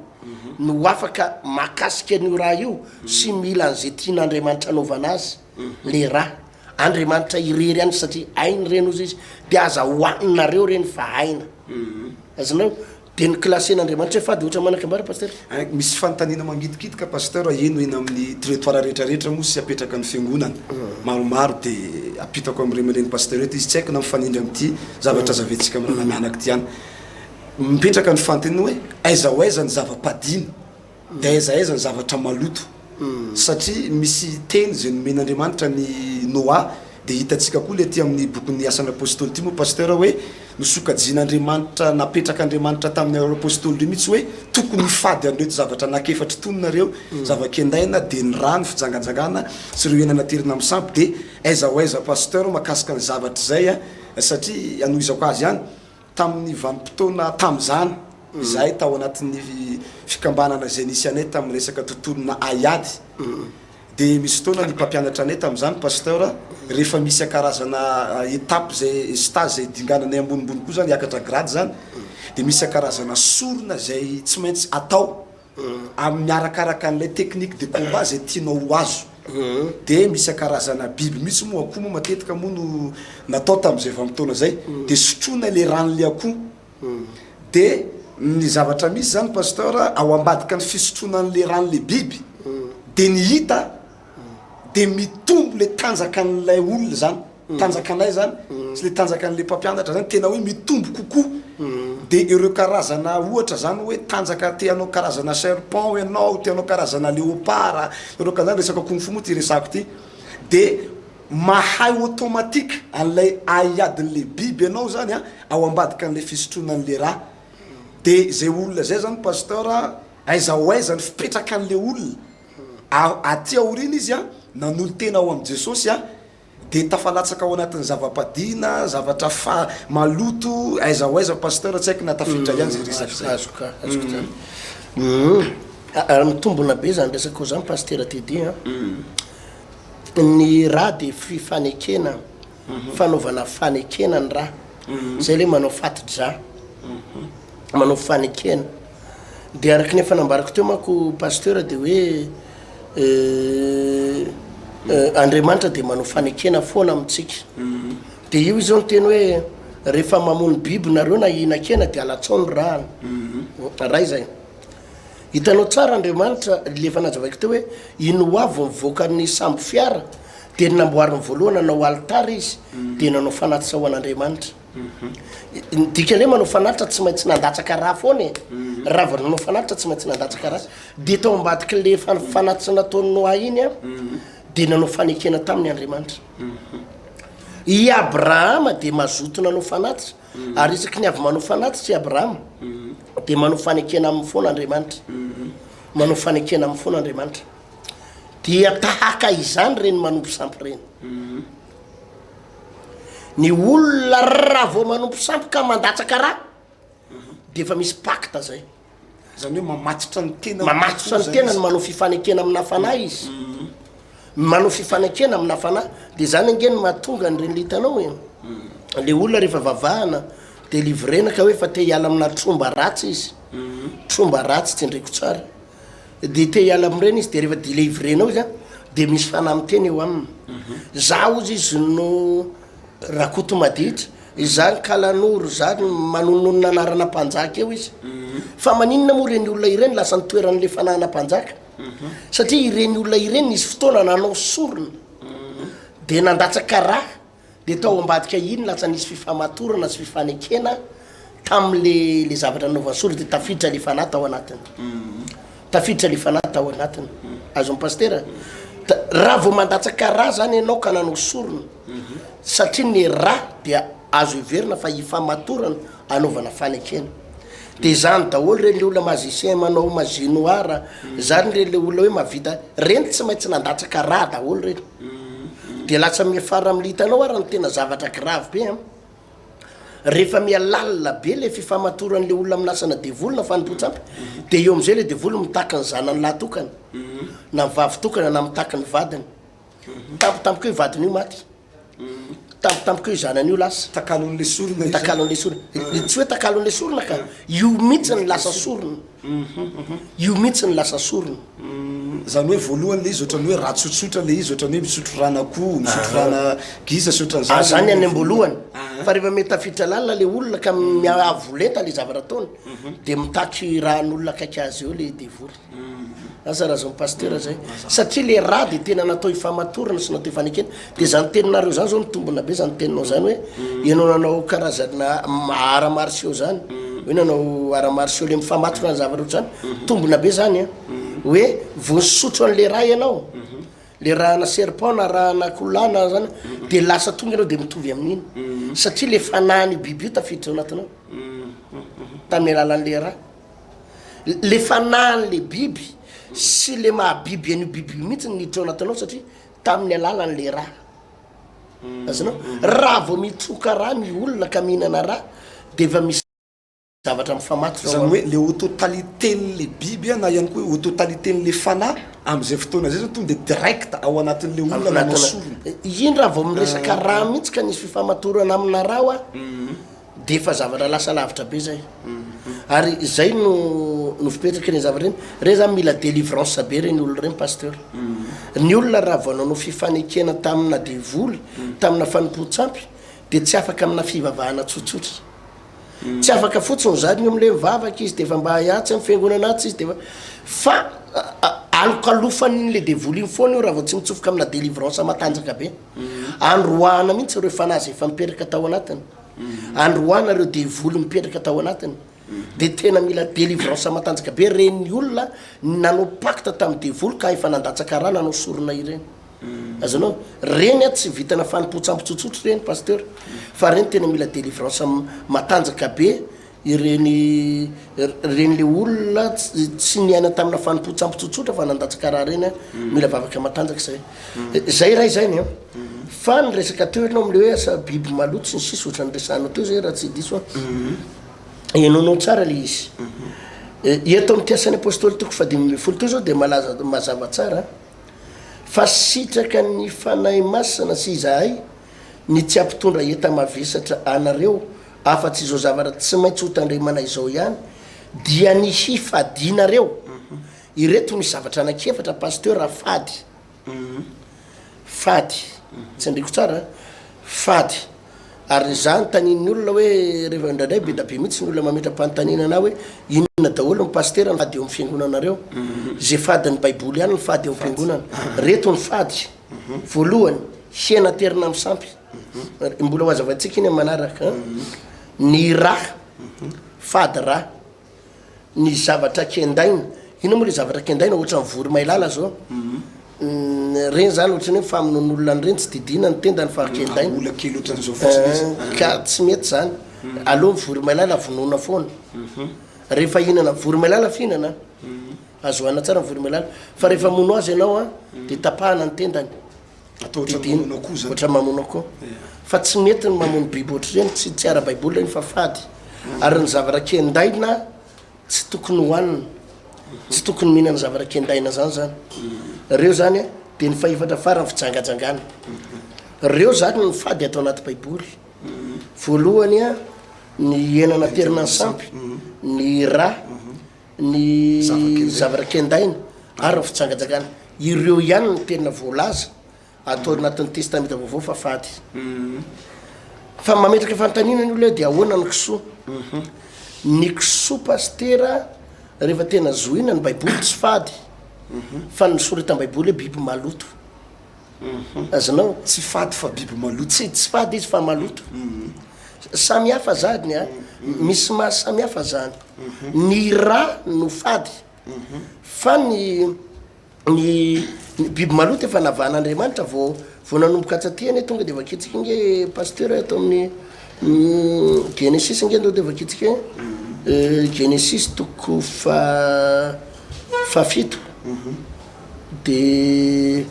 Speaker 2: no afaka makasika an'io ra io sy mila an'izay tian'Andriamanitra anaovana azy le ra. Andriamanitra irery ihany satria aina ireny ozy izy, de aza hoaninareo reny fa aina. Azonao? De ny classer-n'Andriamanitra hoe fady ohatra manakambara Pasteur.
Speaker 1: Ein, misy fanontaniana mangitikitika Pasteur, eny eny amin'ny trottoir rehetra rehetra moa sy apetraka ny fiangonana maromaro de apitako amin'ny ray aman-dreny Pasteur eto izy, tsy haiko na mifanindry amin'ity zavatra azavaintsika amin'ny rahalahy mianaka ity ihany. Mipetraka ny fanontaniana hoe aiza ho aiza ny zava-padina dia aiza aiza ny zavatra maloto satria misy teny izay nomen'Andriamanitra an'i Noa dia hitantsika koa ilay aty amin'ny bokin'ny asan'ny apostoly ity moa pasteur hoe nosokajian'Andriamanitra napetrak'Andriamanitra tamin'ireo apostoly ireo mihitsy hoe tokony hifady an'ireto zavatra anankiefatra itony nareo zava-kendaina dia ny rà ny fijanganjangana sy ireo hena naterina amin'ny sampy dia aiza ho aiza pasteur mahakasika ny zavatra izay a satria hanohizako azy ihany Tamin'ny vanim-potoana tamin'izany, izahay tao anatin'ny fikambanana izay nisy anay tamin'ny resaka tontolona haiady, dia misy fotoana ny mpampianatra anay tamin'izany, Pasteur, rehefa misy karazana étape izay, stage izay dingananay ambonimbony koa izany, hiakatra grade izany, dia misy karazana sorona izay tsy maintsy atao. Amin'ny arakaraka an'ilay technique de combat izay tianao ho azo. Dia misy karazana biby mihitsy moa, akoho moa matetika moa no natao tamin'izay vanim-potoana izay. Dia sotroina ilay ran'ilay akoho. Dia ny zavatra misy izany Pasteur, ao ambadika ny fisotroana an'ilay ran'ilay biby, dia ny hita dia mitombo ilay tanjakan'ilay olona izany. Tanjakanay zany sy le tanjakan'le mpampianatra zany tena hoe mitombo kokoa de ireo karazana ohatra zany hoe tanjaka te hanao karazana serpent ianao, te hanao karazana léopard, ireo karazana resaka kung fu moa ty resako ty de mahay automatique an'ilay haiadin'le biby ianao zany a ao ambadika an'le fisotroana an'le rà de zay olona zay zany pasteur aiza ho aiza ny fipetrakan'le olona aty aoriana izy a nanolo-tena ao amin'i Jesosy a Dia tafalatsaka ao anatin'ny zava-padiana, zavatra fa maloto, aiza ho aiza Pasteur, tsy haiko na tafiditra ihany izay resaka izay.
Speaker 2: Azoko ka, azoko tsara. Ary mitombona be izany resakao izany Pasitera Teddy an. Ny rà dia fifanekena, fanaovana fanekena ny rà. Izay ilay manao fati-drà, manao fanekena. Dia araka ny efa nambarako teo manko Pasteur dia hoe Andriamanitra dia manao fanekena foana amintsika. Dia io izy zao niteny hoe rehefa mamono biby nareo na hihinan-kena dia alatsao ny rany. Ray izay. Hitanao tsara Andriamanitra, le efa nazavaiko teo hoe i Noa vao nivoaka ny sambo fiara dia ny namboariny voalohany nanao alitara izy dia nanao fanatitra ho an'Andriamanitra. Ny dikany hoe manao fanatitra tsy maintsy nandatsaka rà foana e. Raha vao nanao fanatitra tsy maintsy nandatsaka rà. Dia tao ambadik'le fanatitra nataon'i Noa iny an, dia nanao fanekena taminy Andriamanitra. I Abrahama dia mazoto nanao fanatitra, ary isaky ny avy manao fanatitra i Abrahama, dia manao fanekena aminy foana Andriamanitra. Manao fanekena aminy foana Andriamanitra. Dia tahaka izany ireny manompo sampy ireny. Ny olona raha vao manompo sampy ka mandatsaka rà dia efa misy pacte zay.
Speaker 1: Zany hoe mamatotra ny tenany.
Speaker 2: Mamatotra ny tenany, manao fifanekena amina fanahy izy. Manao fifanekena amina fanahy. Dia zany ange no mahatonga an'ireny le hitanao e. Le olona rehefa vavahana delivrena ka hoe efa te hiala amina tromba ratsy izy. Tromba ratsy tsindriko tsara. Dia te hiala amin'ireny izy, dia rehefa delivrena-nao izy an, dia misy fanahy miteny eo aminy. Za hozy izy no Rakotomaditra, izaho ny Kalanoro, izaho ny manononona anarana mpanjaka eo izy. Fa maninona moa ireny olona ireny lasa nitoeran'ilay fanahana mpanjaka? Satria ireny olona ireny nisy fotoana nanao sorona, dia nandatsaka rà, Dia tao ambadika iny lasa nisy fifamatorana sy fifanekena tamin'le le zavatra nanaovany sorona dia tafiditra le fanahy tao anatiny. Tafiditra le fanahy tao anatiny. Azon'i Pasitera? Raha vao mandatsaka rà zany ianao ka nanao sorona, satria ny rà dia azo heverina fa ifamatorana anaovana fanekena. Dia zany daholo ireny le olona magicien manao magie noire, zany ireny le olona hoe mahavita, reny tsy maintsy nandatsaka rà daholo ireny. Dia lasa miafara amin'ny hitanao ary ny tena zavatra grave be an, rehefa miha lalina be le fifamatoran'le olona amin'ny asana devoly na fanompoan-tsampy dia eo amin'izay le devoly mitaky ny zanany lahy tokana na ny vavy tokana na mitaky ny vadiny, tampotampoka eo vadiny io maty. Tampotampoka io zanany io lasa.
Speaker 1: Takalon'le sorona
Speaker 2: izy. Takalon'le sorona. Tsy hoe takalon'le sorona ka. Io mihitsy ny lasa sorona. Io mihitsy ny lasa sorona.
Speaker 1: Zany hoe voalohany le izy ohatran'ny hoe rà tsotsotra le izy ohatran'ny hoe misotro ràn'akoho, misotro ràna gisa sy ohatran'izany.
Speaker 2: Ah zany any am-boalohany. Fa rehefa mety tafiditra lalina le olona ka miha-avo lenta le zavatra ataony de mitaky ràn'olona akaiky azy eo le devoly. Asa raha azon'ny pasteur zay. Satria le rà dia tena natao hifamatorana sy natao hifanekena. Dia zany teninareo zany zao mitombina be zany teninao zany hoe ianao nanao karazana arts martiaux zany. Hoe nanao arts martiaux le mifamatotra ny zavatra ohatr'izany. Tombona be zany an. Hoe vao nisotro an'le rà ianao, le rà-na serpent na rà-na akoholahy na zany, de lasa tonga ianao de mitovy amin'iny. Satria le fanahin'io biby io tafiditra ao anatinao. Tamin'ny alalan'le rà. Le fanahin'le biby sy le maha biby an'io biby io mihitsy no niditra ao anatinao satria tamin'ny alalan'le rà. Azonao? Raha vao mitroka rà ny olona ka mihinana rà dia efa misy zavatra mifamatotra ao
Speaker 1: Izany hoe le au totalité-n'le biby na ihany koa hoe au totalité-n'le fanahy amin'izay fotoana izay zany tonga dia direct ao anatin'le olona nanao sorona.
Speaker 2: Iny raha vao miresaka rà mihitsy ka nisy fifamatorana amina rà hoa de efa zavatra lasa lavitra be zay ary zay no no fipetraky reny zavatra reny reny zany mila délivrance be reny olona reny pasteur ny olona raha vao nanao fifanekena tamina devoly tamina fanompoan-tsampy de tsy afaka amina fivavahana tsotsotra tsy afaka fotsiny zany eo amle mivavaka izy de efa mba atsy amy fiangonana atsy izy de efa fa alokalofan'le devoly iny foana io raha vao tsy mitsofoka amina délivrance matanjaka be Androahana mihitsy ireo fanahy izay efa mipetraka tao anatiny. Androahana ireo devoly mipetraka tao anatiny. Dia tena mila délivrance matanjaka be ireny olona nanao pacte tamin'ny devoly ka efa nandatsaka rà nanao sorona ireny. Azonao? Ireny an tsy vitana fanompoan-tsampy tsotsotra ireny pasteur fa ireny tena mila délivrance matanjaka be Ireny ireny le olona tsy niaina tamina fanompoan-tsampy tsotsotra fa nandatsaka rà ireny an, mila vavaka matanjaka izay. Izay iray izay ny an. Fa ny resaka teo ianao amle hoe asa biby maloto sy ny sisa ohatran'ny resahanao teo zay raha tsy diso aho. Henoinao tsara le izy. Eto amin'ity Asan'ny Apostoly toko fahadimy ambin'ny folo teo zao dia malaza mazava tsara fa sitraka ny Fanahy Masina sy izahay ny tsy hampitondra enta-mavesatra anareo afa-tsy izao zavatra tsy maintsy hotandremana izao ihany, dia ny hifadianareo. Ireto misy zavatra anankiefatra Pasteur a, fady, fady, tsindriko tsara an, fady, ary za anontanian'ny olona hoe rehefa indraindray be da be mihitsy ny olona mametra-panontaniana anah hoe inona daholo ny pasitera ny fady eo amin'ny fiangonanareo, ze fadin'ny baiboly ihany ny fady eo am-piangonana, reto ny fady, voalohany, hena aterina amin'ny sampy. Mbola ho hazavaintsika iny amin'ny manaraka. Ny rà, fady rà, ny zavatra kendaina, inona moa le zavatra kendaina ohatran'ny voromailala zao, reny zany ohatran'ny hoe famonoan'olona an'ireny tsy didiana ny tendany fa kendaina.
Speaker 1: Ahola kely ohatran'izao fotsiny izy.
Speaker 2: Ka tsy mety zany, aleo ny voromailala vonoina foana, rehefa hihinana voromailala fihinana, azo hohanina tsara ny voromailala, fa rehefa hamono azy ianao an, de tapahana ny tendany.
Speaker 1: Atao ohatran'ny mamono akoho zany.
Speaker 2: Ohatran'ny mamono akoho. Fa tsy mety ny mamono biby ohatr'ireny, tsy tsy ara-baiboly ireny fa fady. Ary ny zavatra kendaina tsy tokony hohanina. Tsy tokony mihinana zavatra kendaina zany zany. Reo zany an, dia ny fahefatra farany fijangajangana. Reo zany ny fady ato anaty baiboly. Voalohany an, ny hena naterina ny sampy, ny rà, ny zavatra kendaina ary ny fijangajangana, ireo ihany no tena voalaza ato anatin'ny testamenta vaovao fa fady. Fa mametraka fanontaniana ny olona hoe dia ahoana ny kisoa? Ny kisoa pasitera rehefa tena zohina ny baiboly tsy fady fa ny soratam-baiboly hoe biby maloto. Azonao?
Speaker 1: Tsy fady fa biby maloto.
Speaker 2: Tsy tsy fady izy fa maloto. Samy hafa zany a, misy maha samy hafa zany. Ny rà no fady fa ny ny ny biby maloto efa navahan'Andriamanitra vao vao nanomboka atsy aty anie tonga de vakintsika nge pasteur ato amin'ny Genesisy nge ndao de vakintsika e, Genesisy toko faha fahafito. De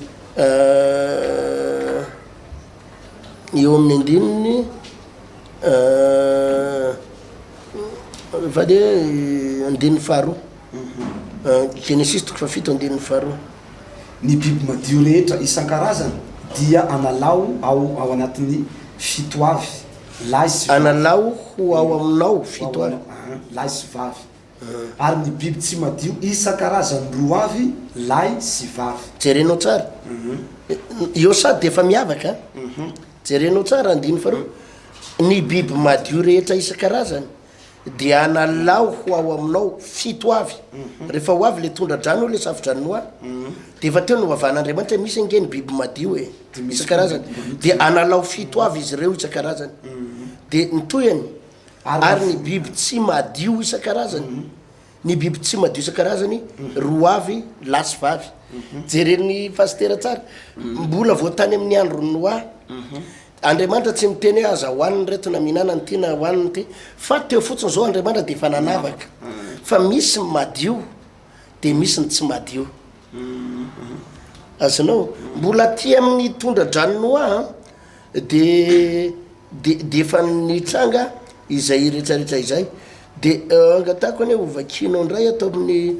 Speaker 2: eo amin'ny andininy azafady e, andininy faharoa, Genesisy toko fahafito andininy faharoa.
Speaker 1: Ny biby madio rehetra isan-karazany dia analao ao ao anatin'ny fito avy, lahy sy vavy.
Speaker 2: Analao ho ao aminao fito avy.
Speaker 1: Lahy sy vavy. Ary ny biby tsy madio isan-karazany roa avy, lahy sy vavy.
Speaker 2: Jerenao tsara. Eo sady dia efa miavaka an. Jerenao tsara andininy faharoa. Ny biby madio rehetra isan-karazany dia analao ho ao aminao fito avy. Rehefa ho avy ilay tondra-drano eo, ilay safo-dranon'i Noa, dia efa teo novavan'Andriamanitra hoe misy ange ny biby madio e, isan-karazany. Dia analao fito avy izy ireo isan-karazany. Dia ny tohiny. Ary ny biby tsy madio isan-karazany, ny biby tsy madio isan-karazany, roa avy, lahy sy vavy. Jeren'ny pasitera tsara, mbola vao tany amin'ny andron'i Noa, Andriamanitra tsy miteny hoe aza hohanina ireto na mihinana an'ity na hohanina ity, fa teo fotsiny izao Andriamanitra dia efa nanavaka fa misy ny madio dia misy ny tsy madio. Azonao? Mbola aty amin'ny tondra-dranon'i Noa an, dia dia dia efa nitranga izay rehetrarehetra izay. Dia angatahako anie hovakianao indray ato amin'ny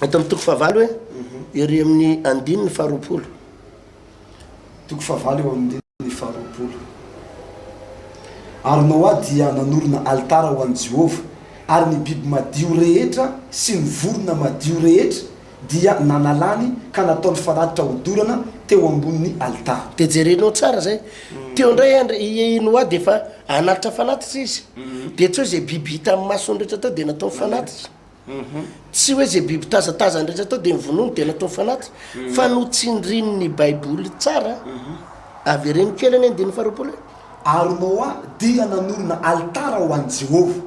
Speaker 2: ato amin'ny toko fahavalo hoe, ery amin'ny andininy faharoapolo.
Speaker 1: Toko fahavalo eo amin'ny andininy faharoapolo. Ary Noa dia nanorina alitara ho an'i Jehovah, ary ny biby madio rehetra sy ny vorona madio rehetra dia nanalany ka nataony fanatitra hodorana teo ambonin'ny alitara.
Speaker 2: Dia jerenao tsara izay. Teo indray andry i Noa dia efa hanatitra fanatitra izy. Dia tsy hoe izay biby hitan'ny masony rehetra teo dia nataony fanatitra. Tsy hoe izay biby tazatazany rehetra tao dia novonoiny dia natao fanatitra, fa notsindrin'ny Baiboly tsara, avereno kely anie andininy faharoapolo e.
Speaker 1: Ary Noa dia nanorina alitara ho an'i Jehovah,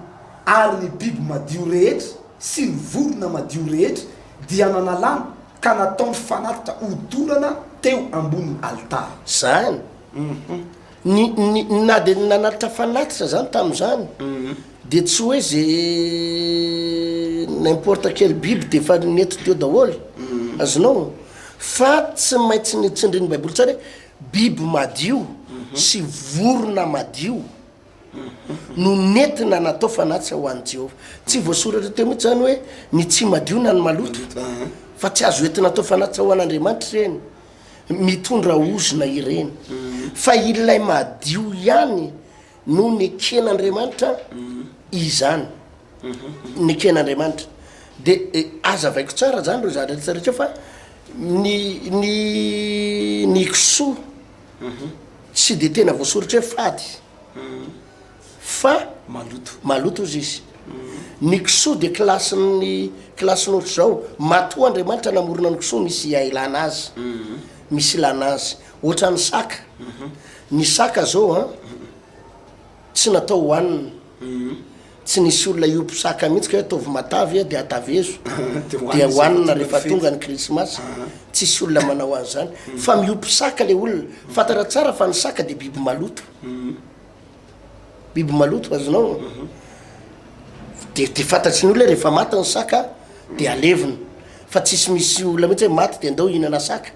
Speaker 1: ary ny biby madio rehetra sy ny vorona madio rehetra dia nanalany ka nataony fanatitra hodorana teo ambonin'ny alitara.
Speaker 2: Izany. Ny, ny, na dia nanatitra fanatitra zany tamin'izany, dia tsy hoe ze n'importe quel biby dia efa nety teo daholo, azonao? Fa tsy maintsy ny tsindrin'ny baiboly tsara hoe biby madio sy vorona madio no nentina natao fanatitra ho an'i Jehovah. Tsy voasoratra teo mihitsy zany hoe ny tsy madio na ny maloto, fa tsy azo entina atao fanatitra ho an'Andriamanitra ireny. mitondra ozona ireny fa ilay madio ihany no neken'Andriamanitra izany neken'Andriamanitra de eh, azavaiko tsara zany reo zavatra rehetra rehetra fa ny ny ny kisoa tsy de tena voasoratra hoe fady Fa
Speaker 1: maloto.
Speaker 2: Maloto ozy izy. Ny kisoa dia kilasin'ny kilasin'ny ohatr'izao, matoa Andriamanitra namorona ny kisoa misy ilana azy, misy ilana azy. Ohatran'ny saka, ny saka zao an, tsy natao hohanina, tsy nisy olona hiompy saka mihitsy ka hoe ataovy matavy dia atavezo dia hohanina rehefa tonga ny krismasy, tsisy olona manao an'izany. Fa miompy saka le olona, fantatra tsara fa ny saka dia biby maloto. Biby maloto azonao de de fantatry ny olona hoe rehefa maty ny saka de alevina fa tsisy misy olona mihitsy hoe maty de andao hihinana saka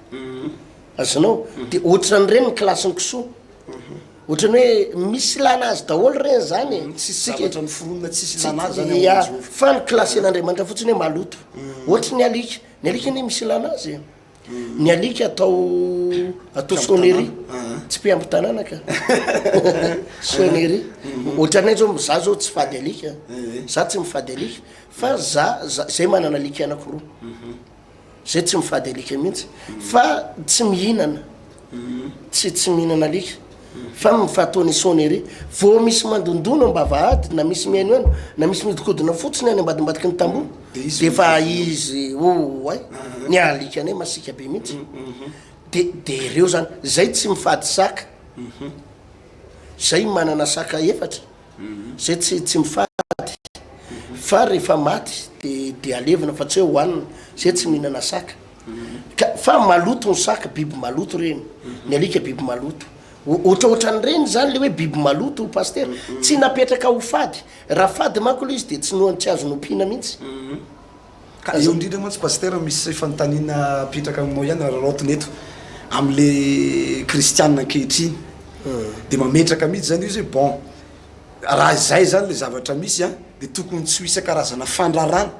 Speaker 2: azonao de ohatran'ireny ny kilasin'ny kisoa ohatran'ny hoe misy ilana azy daholo ireny zany e
Speaker 1: Tsisy zavatra noforonina tsisy ilana azy zany
Speaker 2: Ya, fa ny kilasin'Andriamanitra fotsiny hoe maloto ohatry ny alika ny alika anie misy ilana azy e Ny alika atao atao sonnerie, tsy mpiamby tanàna ka. Sonnerie. Ohatranay zao, za zao tsy fady alika, za tsy mifady alika, fa za za zay manana alika anakiroa, zay tsy mifady alika mihitsy, fa tsy mihinana, tsy tsy mihinana alika. Fa ny fahataon'ny sonnerie, vao misy mandondona am-bavahady na misy mihainohaino na misy mihodinkodina fotsiny any ambadimbadiky ny tamboho de efa izy oay, ny alikanay masiaka be mihitsy, de de ireo zany, zay tsy mifady saka, zay manana saka efatra. Zay tsy tsy mifady fa rehefa maty de de alevina fa tsy hoe hohanina, zay tsy mihinana saka ka fa maloto ny saka, biby maloto reny, ny alika biby maloto, ohatraohatran'ireny zany le hoe biby maloto pasitera, tsy napetraka ho fady, raha fady manko le izy de tsy no tsy azo nompiana mihitsy.
Speaker 1: Ka eo indrindra mantsy Pasitera misy fanontaniana apetraka aminao ihany araraotina eto amin'le kristianina ankehitriny de mametraka mihitsy zany izy hoe bon raha izay zany le zavatra misy an de tokony tsy ho isan-karazana fandrarana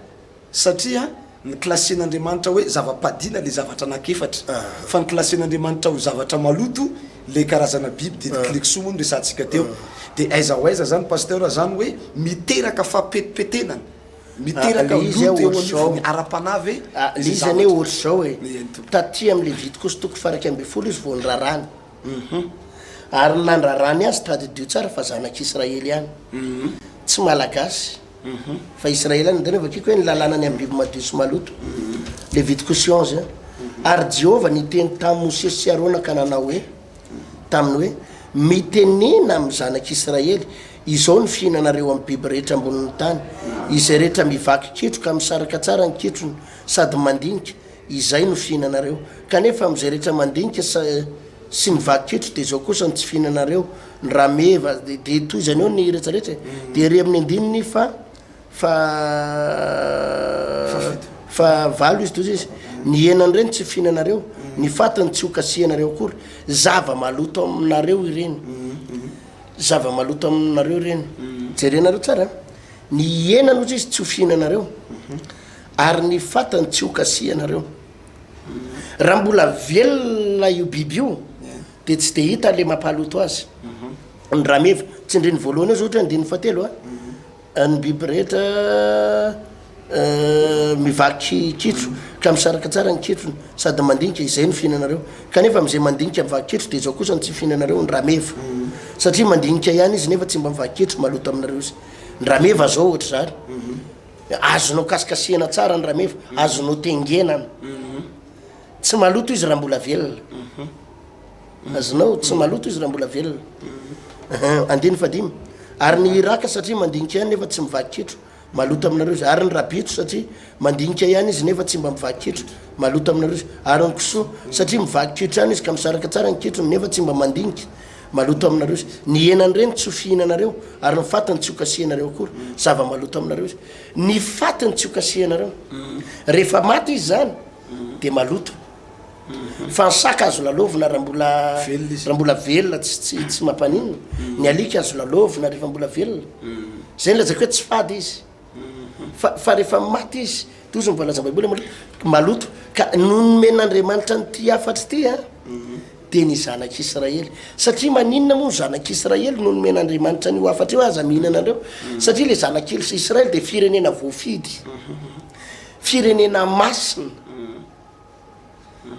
Speaker 1: satria ny classe-n'Andriamanitra hoe zava-padiana le zavatra anankiefatra fa ny classe-n'Andriamanitra ho zavatra maloto le karazana biby de ny kilekisoa moa no resahantsika teo de aiza ho aiza zany Pasteur zany hoe miteraka fahapetipetenana Miteraka
Speaker 2: Le izy
Speaker 1: loto eo
Speaker 2: ohatr'izao.
Speaker 1: anivon'ny ara-panahy ve
Speaker 2: Ah, le
Speaker 1: izay
Speaker 2: izy anie
Speaker 1: zavatra?
Speaker 2: ohatr'izao e.
Speaker 1: Eny tompoko.
Speaker 2: Taty amin'ny Levitikosy toko faha-11 izy vao niraràny. Ary ny nandraràny azy, tadidio tsara fa zanak'Israely ihany. Tsy Malagasy, fa Israely ihany. Ndao vakiko hoe ny lalàna ny amin'ny biby madio sy maloto. Levitikosy 11 an. Ary Jehovah niteny tamin'i Mosesy sy Arona ka nanao hoe, taminy hoe, Mitenena amin'ny zanak'Israely, Izao no fihinanareo amin'ny biby rehetra ambonin'ny tany, izay rehetra mivaky kitro ka misaraka tsara ny kitrony sady mandinika, izay no fihinanareo. Kanefa amin'izay rehetra mandinika sa sy mivaky kitro dia izao kosa no tsy fihinanareo, ny rameva, dia tohizany eo ny rehetrarehetra e. Dia ery amin'ny andininy fa fa fa valo izy toy izy, ny henan'ireny tsy fihinanareo, ny fatiny tsy ho kasihanareo akory, zava-maloto aminareo ireny. Zava-maloto aminareo ireny. Jerenareo tsara an! Ny henany hozy izy tsy ho fihinanareo, ary ny fatany tsy ho kasihanareo. Raha mbola velona io biby io, dia tsy dia hita le mampaloto azy. Ny rameva, tsindriny voalohany eo zao ohatra hoe andininy fahatelo an, ny biby rehetra mivaky kitro ka misaraka tsara ny kitrony sady mandinika izay no fihinanareo kanefa amin'izay mandinika mivaky kitro dia izao kosa no tsy fihinanareo ny rameva satria mandinika ihany izy nefa tsy mba mivaky kitro maloto aminareo izy ny rameva zao ohatra zany azonao kasikasihana tsara ny rameva azonao tengenana tsy maloto izy raha mbola velona azonao tsy maloto izy raha mbola velona andiny fadimy ary ny iraka satria mandinika ihany nefa tsy mivaky kitro Maloto aminareo izy. Ary ny rabitro, satria mandinika ihany izy nefa tsy mba mivaky kitro. Maloto aminareo izy. Ary ny kisoa, satria mivaky kitro ihany izy ka misaraka tsara ny kitrony nefa tsy mba mandinika. Maloto aminareo izy. Ny henan'ireny tsy ho fihinanareo, ary ny fatiny tsy ho kasihanareo akory. Zava-maloto aminareo izy. Ny fatiny tsy ho kasihanareo. Rehefa maty izy izany, dia maloto. Fa ny saka azo lalaovina raha mbola
Speaker 1: Velona izy.
Speaker 2: raha mbola velona tsy tsy tsy mampaninona. Ny alika azo lalaovina rehefa mbola velona. Zay no lazaiko hoe tsy fady izy. Fa fa rehefa maty izy, toy izao ny voalazan'ny Baiboly maloto, maloto. Ka noho nomen'Andriamanitra an'ity hafatra ity an, dia ny zanak'Israely. Satria maninona moa ny zanak'Israely no nomen'Andriamanitra an'io hafatra io aza mihinana an'ireo? Satria ilay zanak'Israely dia firenena voafidy. Firenena masina.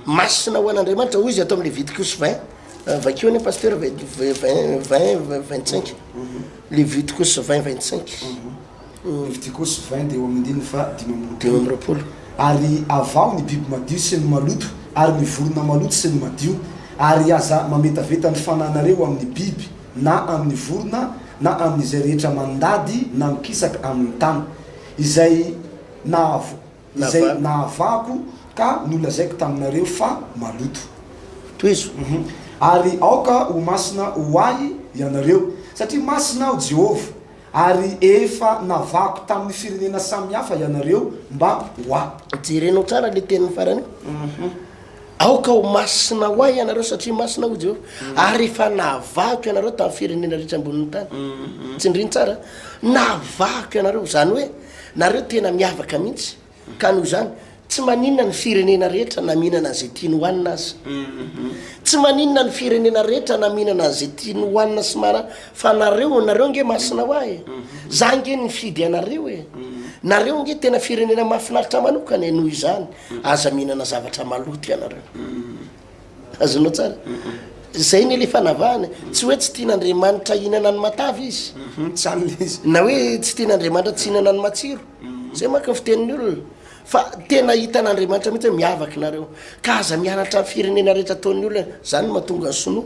Speaker 2: Masina ho an'Andriamanitra, hoy izy ato amin'ny Levitikosy 20. Vakio anie Pasteur 20 25. Levitikosy 20 25.
Speaker 1: Levitikosy 20 dia eo amin'ny andininy faha
Speaker 2: 25.
Speaker 1: Ary avaho ny biby madio sy ny maloto, ary ny vorona maloto sy ny madio, ary aza mametaveta ny fananareo amin'ny biby, na amin'ny vorona, na amin'izay rehetra mandady na mikisaka amin'ny tany, izay nahavo. Izay nahavako ka nolazaiko taminareo fa maloto.
Speaker 2: Tohizo.
Speaker 1: Ary aoka ho masina ho Ahy ianareo, satria masina Aho Jehovah, ary efa navahako tamin'ny firenena samy hafa ianareo mba ho Ahy.
Speaker 2: Jerenao tsara ilay teniny farany io. Aoka ho masina ho Ahy ianareo, satria masina Aho Jehovah, ary efa navahako ianareo tamin'ny firenena rehetra ambonin'ny tany. Tsindrino tsara. Navahako ianareo, izany hoe Nareo tena miavaka mihitsy ka noho izany tsy maninona ny firenena rehetra na mihinana an'izay tiany hohanina aza. Tsy maninona ny firenena rehetra na mihinana an'izay tiany hohanina sy mara fa nareo nareo nge masina ho ahy e. Za nge nifidy anareo e. Nareo nge tena firenena mahafinaritra manokana e noho izany aza mihinana zavatra maloto ianareo. Azonao tsara? Zay anie le fanavahana e. Tsy hoe tsy tian'Andriamanitra hihinana ny matavy izy.
Speaker 1: Tsy zany le izy.
Speaker 2: Na hoe tsy tian'Andriamanitra tsy hihinana ny matsiro. Zay manko ny fitenin'ny olona. Fa tena hitan'Andriamanitra mihitsy hoe miavaka nareo. Ka aza mianatra ny firenena rehetra ataon'ny olona. Zany no mahatonga ny sinoa.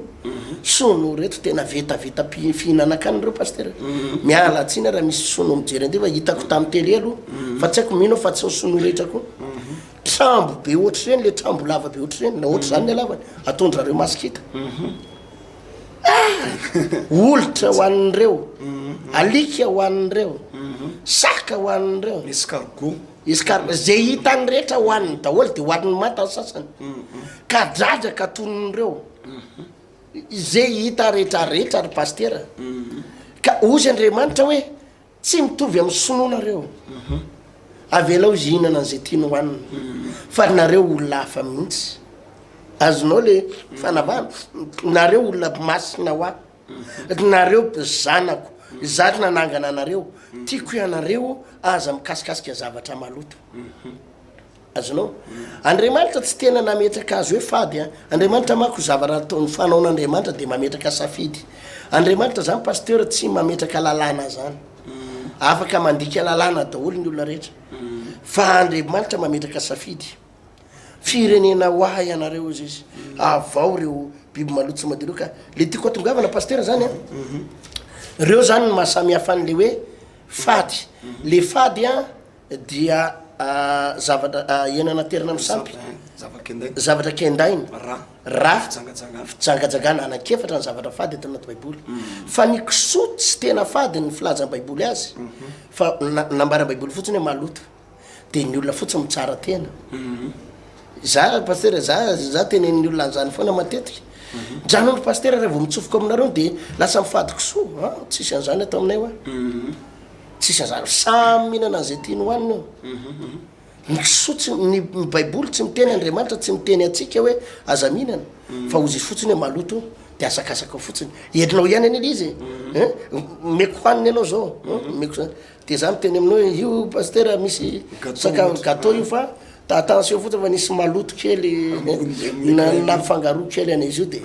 Speaker 2: Sinoa reto tena vetaveta pi- fihinanan-kanina ireo pasitera. Miala tsiny aho raha misy sinoa mijery an'ity fa hitako tamin'ny télé aloha. Fa tsy haiko, mino aho fa tsy ny sinoa rehetra koa. Trambo be ohatr'ireny le trambo lava be ohatr'ireny na ohatr'izany ny halavany, ataon-dRareo masikita. Ah! Olitra ho an'ireo, alika ho an'ireo, saka ho an'ireo.
Speaker 1: Escargot.
Speaker 2: Escargot, ze hitany rehetra hohaniny daholo de hohaniny manta ny sasany. Kadradraka atonon'ireo. Ze hita rehetra rehetra ry pasitera. Ka hozy Andriamanitra hoe Tsy mitovy amin'ny sinoa nareo. Avelao izy hihinana an'izay tiany hohanina. Fa nareo olona hafa mihitsy. Azonao le fanavahana? Nareo olona masina ho ahy. Nareo zanako. Izaho nanangana anareo. Tiako ianareo aza mikasikasika zavatra maloto. Azonao? Andriamanitra tsy tena nametraka azy hoe fady an. Andriamanitra manko zavatra ataony fanaon'Andriamanitra dia mametraka safidy. Andriamanitra zany pasteur tsy mametraka lalàna zany. Afaka mandika lalàna daholo ny olona rehetra. Fa Andriamanitra mametraka safidy. Firenena ho ahy ianareo hozy izy. Avao ireo biby maloto sy madio ireo ka le tiako atongavana pasteur zany an. Reo zany ny maha samy hafa an'le hoe fady. Le fady an dia zavatra hena naterina amin'ny sampy, zavatra kendaina, ra, fijangajangana, anankiefatra ny zavatra fady ato anaty baiboly. Fa ny kisoa tsy tena fady ny filazan'ny baiboly azy fa nambaran'ny baiboly fotsiny hoe maloto. de ny olona fotsiny mitsara tena. Za pasitera za za tenenin'ny olona an'zany foana matetika. Mijanona ry pasitera raha vao mitsofoka aminareo de lasa mifady kisoa an, tsisy an'zany ato aminay hoa. Tsisy an'zany, samy mihinana an'zay tiany hohanina eo. Ny kisoa tsy, ny baiboly tsy miteny, Andriamanitra tsy miteny antsika hoe aza mihinana, fa hozy izy fotsiny hoe maloto de asakasakao fotsiny. Henonao ihany anie le izy e, hein, omeko hohanina ianao zao, omeko. De za miteny aminao hoe io pasitera misy sakafo gateau io fa attention fotsiny fa nisy maloto kely nampifangaro kely an'izy io de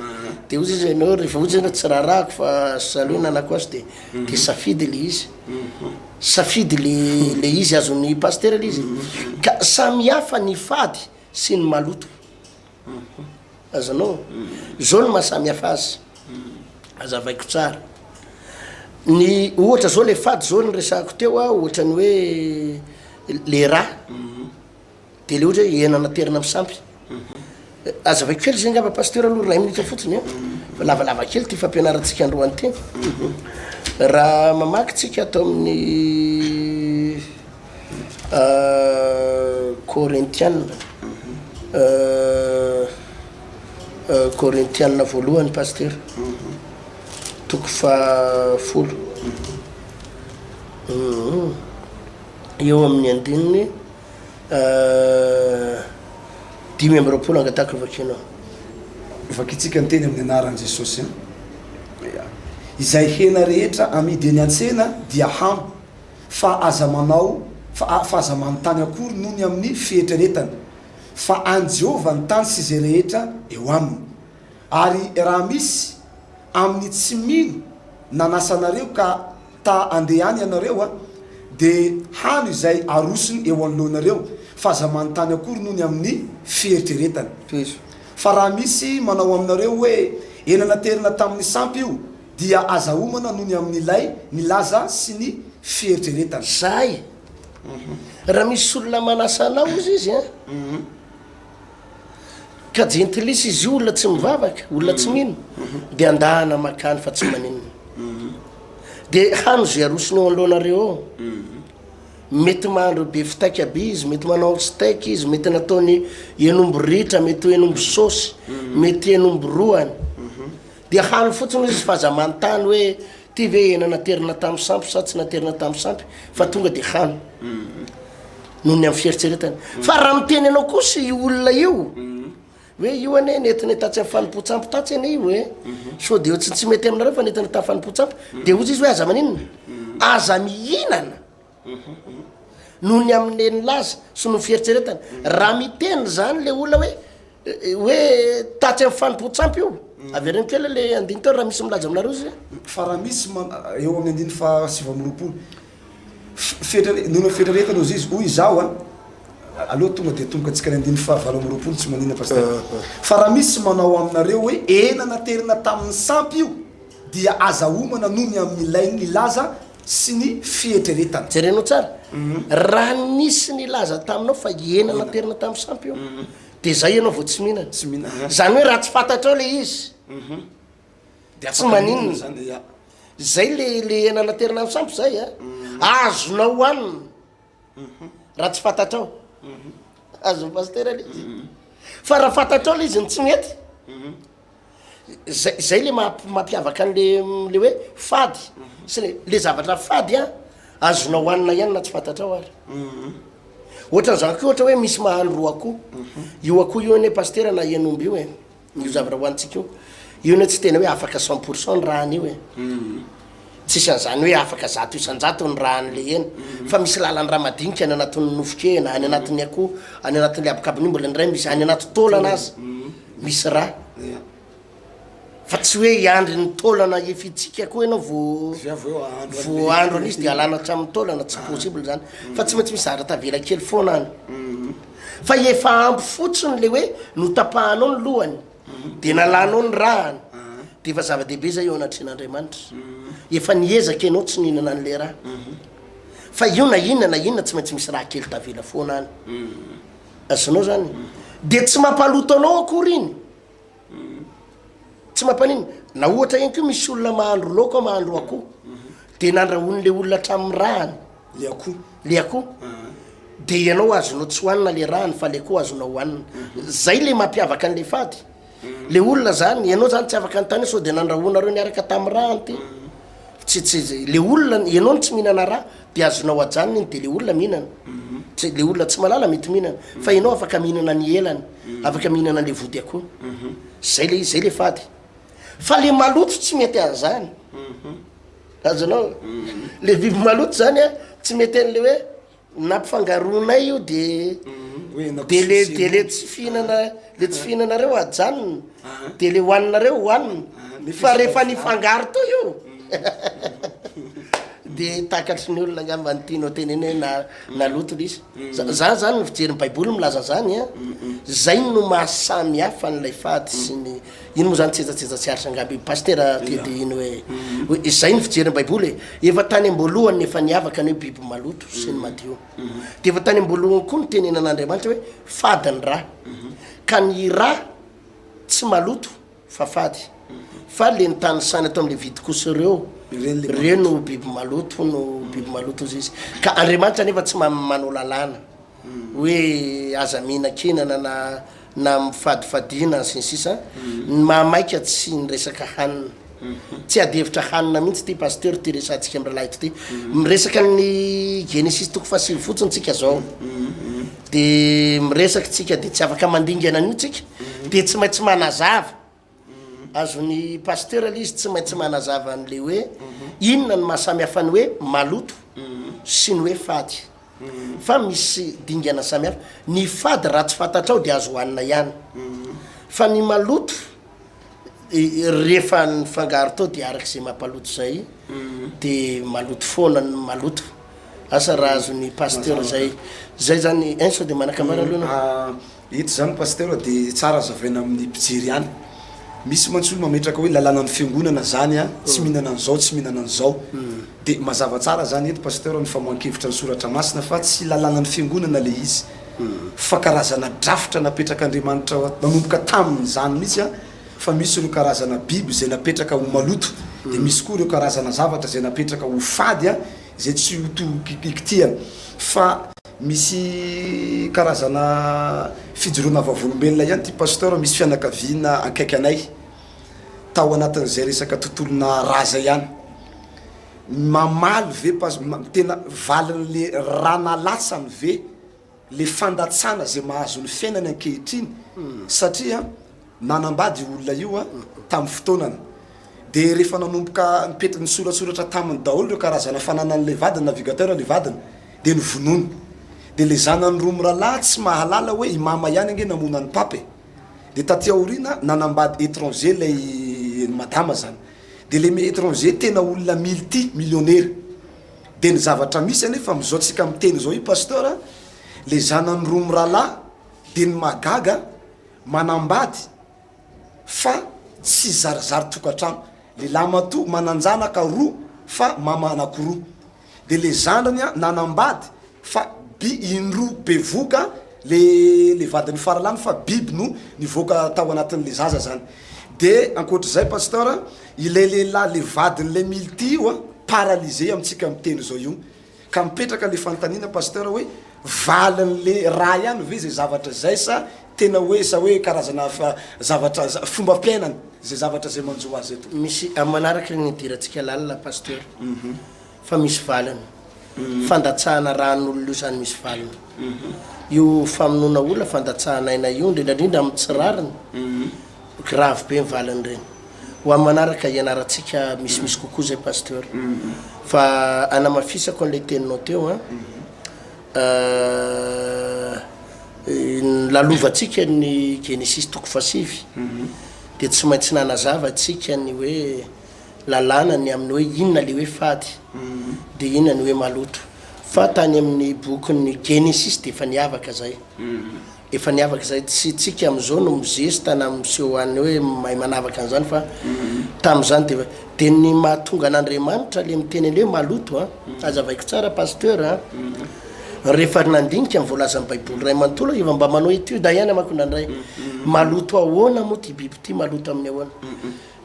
Speaker 2: de ozy izy ianao rehefa ozy ianao tsy raharahako fa aleo nanako azy de de safidy le izy safidy le le izy azon'ny pasitera le izy ka samy hafa ny fady sy ny maloto. Azonao? Zao no maha samy hafa azy. Azavaiko tsara. Ny ohatra zao le fady zao niresahako teo a, ohatra ny hoe le ra. De le ohatra hoe hena naterina amin'ny sampy. Azavaiko kely zay angamba pasteur aloha iray minitra fotsiny a. Fa lavalava kely ty fampianarantsika androany ty. Raha mamaky tsika ato amin'ny Korintiana, Korintiana voalohany Pasitera, toko fahafolo, eo amin'ny andininy 25 angatahako vakianao.
Speaker 1: Vakintsika ny teny amin'ny anaran'i Jesosy an. Izay hena rehetra amidy eny an-tsena dia hano. Fa aza manao, fa fa aza manontany akory noho ny amin'ny fieritreretana, fa an'i Jehovah ny tany sy izay rehetra eo aminy. Ary raha misy amin'ny tsy mino nanasa anareo ka ta handeha any ianareo, dia hano izay arosony eo anoloanareo, fa aza manontany akory noho ny amin'ny fieritreretana.
Speaker 2: Tohizo.
Speaker 1: Fa raha misy manao aminareo hoe, Hena naterina tamin'ny sampy io, Dia aza homana noho ny amin'ilay nilaza sy ny fieritreretana.
Speaker 2: Zay! Raha misy olona manasa anao ozy izy an, ka jentilisa izy io, olona tsy mivavaka, olona tsy mino, dia andahana makany fa tsy maninona. Dia hano izay arosony eo anoloanareo eo. Mety mahandro be fitaika be izy, mety manao steak izy, mety nataony hen'omby ritra, mety ho hen'omby saosy, mety hen'omby roany. Dia hano fotsiny hoy izy fa aza manontany hoe ty ve hena naterina tamin'ny sampy sa tsy naterina tamin'ny sampy fa tonga dia hano. Noho ny amin'ny fieritreretana. Fa raha miteny anao kosa io olona io hoe io anie nentina tatsy amin'ny fanompoan-tsampy tatsy anie io e. Sao dia tsy tsy mety aminareo fa nentina tamin'ny fanompoan-tsampy. Dia hoy izy hoe aza maninona? Aza mihinana. Noho ny amin'ny nilaza sy noho ny fieritreretana. Raha miteny izany le olona hoe hoe tatsy amin'ny fanompoan-tsampy io, avereno kely le andiny teo raha misy milaza aminareo izy.
Speaker 1: Fa raha misy man- eo amin'ny andiny faha 29, fietrere- noho ny fieritreretana hozy izy, hoy izaho an, aleo tonga dia atomboka antsika ny andiny faha 28 tsy maninona pasteur. Fa raha misy manao aminareo hoe hena naterina tamin'ny sampy io, dia aza homana noho ny amin'ilay nilaza sy ny fieritreretana.
Speaker 2: Jerenao tsara, raha nisy nilaza taminao fa hena naterina tamin'ny sampy io, dia zay ianao vao tsy mihinana.
Speaker 1: Tsy mihinana.
Speaker 2: Zany hoe raha tsy fantatrao le izy,
Speaker 1: Dia
Speaker 2: tsy
Speaker 1: afaka mihinana
Speaker 2: maninona.
Speaker 1: zany, ya.
Speaker 2: Zay le le hena naterina amin'ny sampy zay a. Azonao hohanina raha tsy fantatrao. Azon'ny pasitera le izy. Fa raha fantatrao le izy no tsy mety. Zay zay le maha- mampiavaka an'le le hoe fady sy le le zavatra fady an, azonao hohanina ihany na tsy fantatrao ary. Ohatran'izany koa ohatra hoe misy mahandro ro akoho, io akoho io anie pasitera na hen'omby io e, io zavatra hohanintsika io, io anie tsy tena hoe afaka cent pour cent ny ràny io e. Tsisy an'izany hoe afaka 100% ny ràn'le hena, fa misy lalan-drà madinika any anatin'ny nofon-kena, any anatin'ny akoho, any anatin'le habokabony io mbola indray misy, any anaty taolana aza misy rà. Fa tsy hoe hiandry ny taolana hifitsika koa ianao vao vao hahandro an'izy de alana hatramin'ny taolana, tsy possible zany, fa tsy maintsy misy zavatra tavela kely foana any. Fa efa ampy fotsiny le hoe notapahanao ny lohany, de nalanao ny ràny. Dia efa zava-dehibe izay eo anatrehan'Andriamanitra. Efa niezaka ianao tsy nihinana an'ilay ra. Fa io na inona na inona tsy maintsy misy ra kely tavela foana any. Azonao zany? Dia tsy mampaloto anao akory iny. Tsy mampaninona. Na ohatra ihany koa misy olona mahandro laoka, mahandro akoho. Dia nandrahoin'ilay olona hatramin'ny rahany.
Speaker 1: Le akoho.
Speaker 2: Le akoho. Dia ianao azonao tsy hohanina le rahany fa le akoho azonao hohanina. Zay le mampiavaka an'le fady. Le olona zany, ianao zany tsy afaka anontany hoe sao de nandrahoanareo niaraka tamin'ny rà any ty. Tsy tsy le olona, ianao no tsy mihinana rà de azonao ajanona iny de le olona mihinana. Tsy le olona tsy mahalala mety mihinana fa ianao afaka mihinana ny elany, afaka mihinana le vody akoho. Zay le izy, zay le fady. Fa le maloto tsy mety an'zany. Azonao? Le biby maloto zany a, tsy mety an'le hoe Nampifangaroanay io de de le de le tsy fihinana le tsy fihinanareo ajanona de le hoaninareo hoanina fa rehefa nifangaro teo io de takatry ny olona angamba ny tianao tenena hoe na naloto le izy. Za zany ny fijery ny baiboly milaza zany an, zay no maha samy hafa an'ilay fady sy ny Ino moa zany tsetsatsetsa tsy aritra angamba io Pasitera Teddy iny hoe hoe izay ny fijery ny baiboly e, efa tany am-boalohany efa niavaka ny hoe biby maloto sy ny madio, de efa tany am-boalohany koa nitenenan'Andriamanitra hoe fady ny ra, ka ny ra tsy maloto fa fady, fa le nitanisany ato amin'ny Levitikosy ireo, ireo no biby maloto no biby maloto hozy izy, ka Andriamanitra anefa tsy manao lalàna hoe aza mihinan-kenana na na mifadifadiana sy ny sisa Ny mahamaika tsy ny resaka hanina. Tsy ady hevitra hanina mihitsy ity Pasteur ity resahantsika mirahalahy eto ity. Miresaka ny Genesisy toko fahasivy fotsiny tsika zao. De miresaka tsika de tsy afaka mandingana an'io tsika. De tsy maintsy manazava. Azon'ny Pasteur le izy tsy maintsy manazava an'le hoe inona ny mahasamy hafa ny hoe maloto sy ny hoe fady. Fa misy dingana samihafa. Ny fady raha tsy fantatrao dia azo hohanina ihany. Fa ny maloto rehefa nifangaro tao dia araka izay mampaloto izay dia maloto foana ny maloto. Asa raha azon'ny pasteur zay. Zay zany ein sao dia manakambara aloha ianao?
Speaker 1: Eto izany Pasteur dia tsara azavaina amin'ny mpijery ihany. Misy mantsy olo mametraka hoe lalànan'ny fiangonana zany an, tsy mihinana an'izao, tsy mihinana an'izao. Dia mazava tsara zany eto Pasteur ny famoahan-kevitra ny soratra masina fa tsy lalànan'ny fiangonana le izy fa karazana drafitra napetrak'Andriamanitra nanomboka tamin'izany mihitsy an, fa misy ireo karazana biby izay napetraka ho maloto, dia misy koa ireo karazana zavatra izay napetraka ho fady an, izay tsy ho to ikitihana fa Misy karazana fijoroana vavolombelona ihany ity Pasteur, misy fianakaviana akaiky anay tao anatin'izay resaka tontolona ra zay ihany. Mamaly ve pas, tena valin'le ra nalatsany ve le fandatsana zay mahazo ny fiainany ankehitriny satria Nanambady io olona io tamin'ny fotoanany. Dia rehefa nanomboka nipety nisoratsoratra taminy daholo ireo karazana fananan'ilay vadiny, navigateur ilay vadiny, dia novonoiny. Dia ilay zanany roa mirahalahy tsy mahalala hoe i mama ihany ange namono an'i papa e. Dia taty aoriana nanambady étranger ilay madama zany. Dia ilay étranger tena olona milti millionnaire. Dia ny zavatra misy anefa amin'izao tsika miteny izao io pasteur a, ilay zanany roa mirahalahy dia ny mahagaga, manambady fa tsy zarizary tokantrano, le lamatoa mananjanaka roa fa mama anakiroa, de le zandriny a nanambady fa bi indroa bevoka le le vadiny faralany fa biby no nivoaka tao anatin'le zaza zany, de ankoatr'izay pasteur ilay lehilahy le vadin'le milty io a paralysé amintsika miteny zao io, Ka mipetraka le fanontaniana Pasteur hoe valin'le ra ihany ve zay zavatra zay sa tena hoe sa hoe karazana zavatra fombam-piainana zay zavatra zay manjo azy eto?
Speaker 2: Misy amin'ny manaraka ny hidirantsika lalina Pasteur fa misy valiny. Fandatsahana ràn'olona io zany misy valiny. Io famonoana olona fandatsahana aina io indrindra indrindra amin'ny tsy rariny. Grave be ny valiny ireny. Ho amin'ny manaraka hianarantsika misimisy kokoa zay Pasteur. Fa anamafisako an'ilay teninao teo an. Lalovantsika ny Genesisy toko fahasivy dia tsy maintsy nanazava antsika ny hoe lalàna ny amin'ny hoe inona le hoe fady dia inona ny hoe maloto. Fa tany amin'ny bokin'ny Genesisy dia efa niavaka zay. Efa niavaka izay, tsy tsika amin'izao no mizesta na miseho any hoe mahay manavaka an'izany fa tamin'izany dia efa, dia ny mahatonga an'Andriamanitra le miteny an'le hoe maloto an, hazavaiko tsara Pasteur an, rehefa nandinika ny voalazan'ny baiboly iray manontolo aho, efa mba manao étude ihany manko indraindray, maloto ahoana moa ity biby ity, maloto amin'ny ahoana?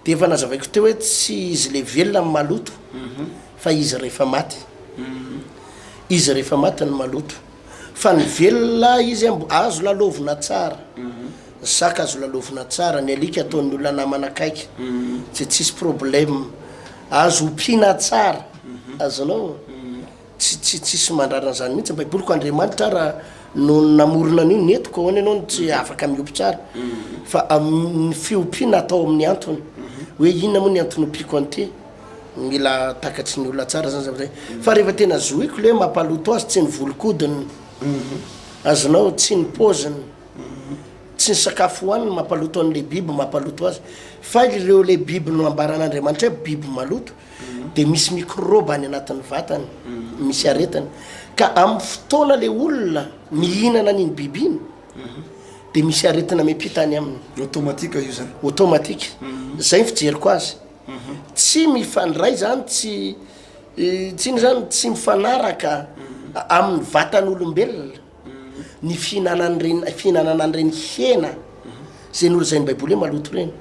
Speaker 2: Dia efa nazavaiko teo hoe tsy izy le velona no maloto fa izy rehefa maty, izy rehefa maty no maloto. Fa ny velona izy an, azo lalaovina tsara, ny saka azo lalaovina tsara, ny alika ataon'ny olona namana akaiky, tsy tsisy problème, azo ompiana tsara, azonao, tsy tsy tsisy mandrara an'izany mihitsy ny baiboly, ko Andriamanitra ara no namorona an'io, nety ko ahoana ianao no tsy afaka miompy tsara, fa ny fiompiana atao amin'ny antony, hoe inona moa ny antony ompiako an'ity. Mila takatry ny olona tsara zany zavatra zay. Fa rehefa tena zohiko le mampaloto azy tsy ny volon-kodiny, azonao, tsy ny paoziny, tsy ny sakafo hohaniny mampaloto an'le biby mampaloto azy. Fa ireo le biby no ambaran'Andriamanitra hoe biby maloto de misy mikrôba any anatin'ny vatany, misy aretina. Ka amin'ny fotoana le olona mihinana an'iny biby iny de misy aretina miampita any aminy.
Speaker 1: Automatique io zany.
Speaker 2: Automatique. Zay ny fijeriko azy. Tsy mifandray zany, tsy tsy inona zany, tsy mifanaraka amin'ny vatan'olombelona ny fihinanan'ireny fihinanana an'ireny hena zay nolazain'ny baiboly hoe maloto ireny.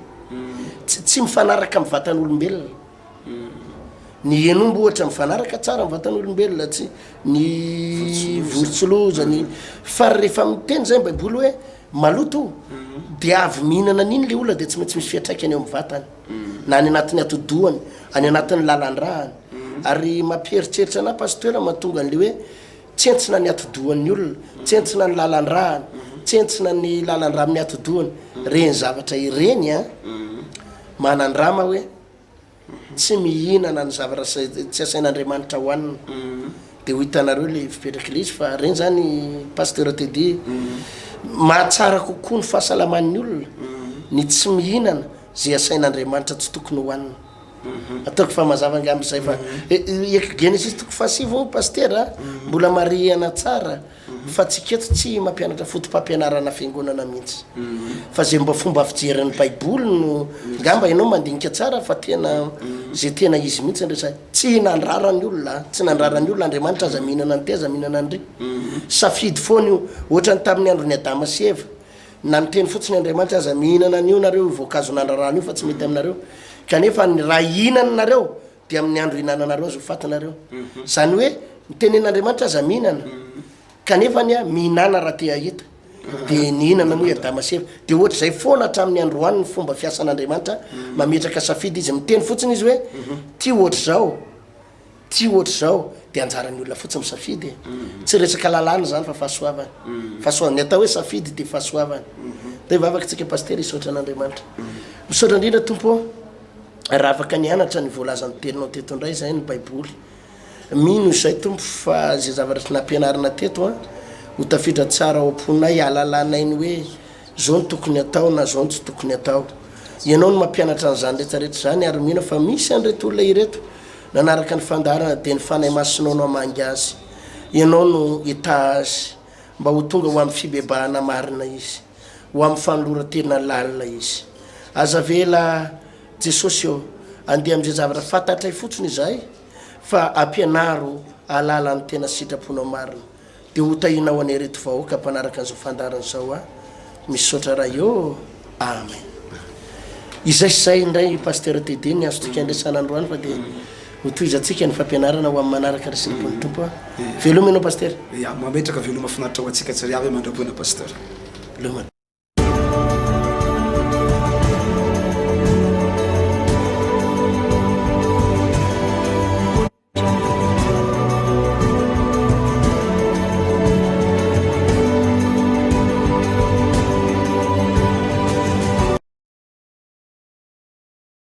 Speaker 2: Tsy tsy mifanaraka amin'ny vatan'olombelona. Ny hen'omby ohatra mifanaraka tsara amin'ny vatan'olombelona, tsy ny vorontsiloza, ny fa rehefa miteny zay ny baiboly hoe maloto dia avy mihinana an'iny le olona dia tsy maintsy misy fiantraikany eo amin'ny vatany. na any anatin'ny atidohany, any anatin'ny lalan-drahany. Ary mampieritreritra anah Pasteur mahatonga an'le hoe tsentsina ny atidohan'ny olona, tsentsina ny lalan-drahany, tsentsina ny lalan-drà amin'ny atidohany. Ireny zavatra ireny an, manandrama hoe tsy mihinana ny zavatra tsy asain'Andriamanitra hohanina. De ho hitanareo le fipetrak'le izy fa reny zany Pasteur Teddy mahatsara kokoa ny fahasalaman'ny olona ny tsy mihinana ze asain'Andriamanitra tsy tokony hohanina. Ataoko fa mazava angamba izay fa Genesisy toko fahasivy moa Pasitera mbola marihana tsara Fa tsika eto tsy mampianatra foto-pampianarana fiangonana mihitsy. Fa ze mba fomba fijerin'ny baiboly no ngamba ianao mandinika tsara fa tena ze tena izy mihitsy no resahina. Tsy nandrara ny olona, tsy nandrara ny olona Andriamanitra aza mihinana an'ity aza mihinana an'ry. Safidy foana io. Ohatran'ny tamin'ny andron'i Adama sy Eva. Na niteny fotsiny Andriamanitra aza mihinana an'io nareo io voankazo nandrarana io fa tsy mety aminareo. Kanefa ny raha hihinana nareo dia amin'ny andro hihinananareo azy ho faty nareo. Izany hoe nitenen'Andriamanitra aza mihinana, kanefa anie mihinana raha te hahita. Dia nihinana moa i Adama sy Eva. Dia ohatr'izay foana hatramin'ny androany ny fomba fiasan'Andriamanitra, mametraka safidy izy, miteny fotsiny izy hoe ty ohatr'izao, ty ohatr'izao, dia anjaran'ny olona fotsiny misafidy e. Tsy resaka lalàna izany fa fahasoavana. Fahasoavana, ny atao hoe safidy dia fahasoavana. Dia hivavaka tsika Pasitera hisaotra an'Andriamanitra. Misaotra indrindra Tompo ô. Raha afaka nianatra ny voalazan'ny teninao teto indray izahay ny baiboly. Mino izay Tompo fa izay zavatra tsy nampianarina teto an, ho tafiditra tsara ao am-ponay hahalalanay ny hoe zao no tokony atao na zao no tsy tokony atao. Ianao no mampianatra an'izany rehetra rehetra izany ary mino aho fa misy an'ireto olona ireto nanaraka ny fandaharana dia ny Fanahy Masinao no hamangy azy. Ianao no hitaha azy mba ho tonga ho amin'ny fibebahana marina izy. Ho amin'ny fanoloran-tena lalina izy. Aza avela Jesosy ô, andeha amin'izay zavatra fantatray fotsiny izahay, fa ampianaro hahalala ny tena sitraponao marina. Dia ho tahianao anie ireto vahoaka mpanaraka an'izao fandaharana izao a. Misaotra Ray ô. Amen. Izay sy izay indray Pasteur TD ny azontsika andresana androany fa dia ho tohizantsika ny fampianarana ho amin'ny manaraka ry sitrapon'ny Tompo a. Veloma ianao Pasteur.
Speaker 1: Ya, mametraka veloma finaritra ho antsika tsiraiavy mandra-poana Pasteur.
Speaker 2: Veloma.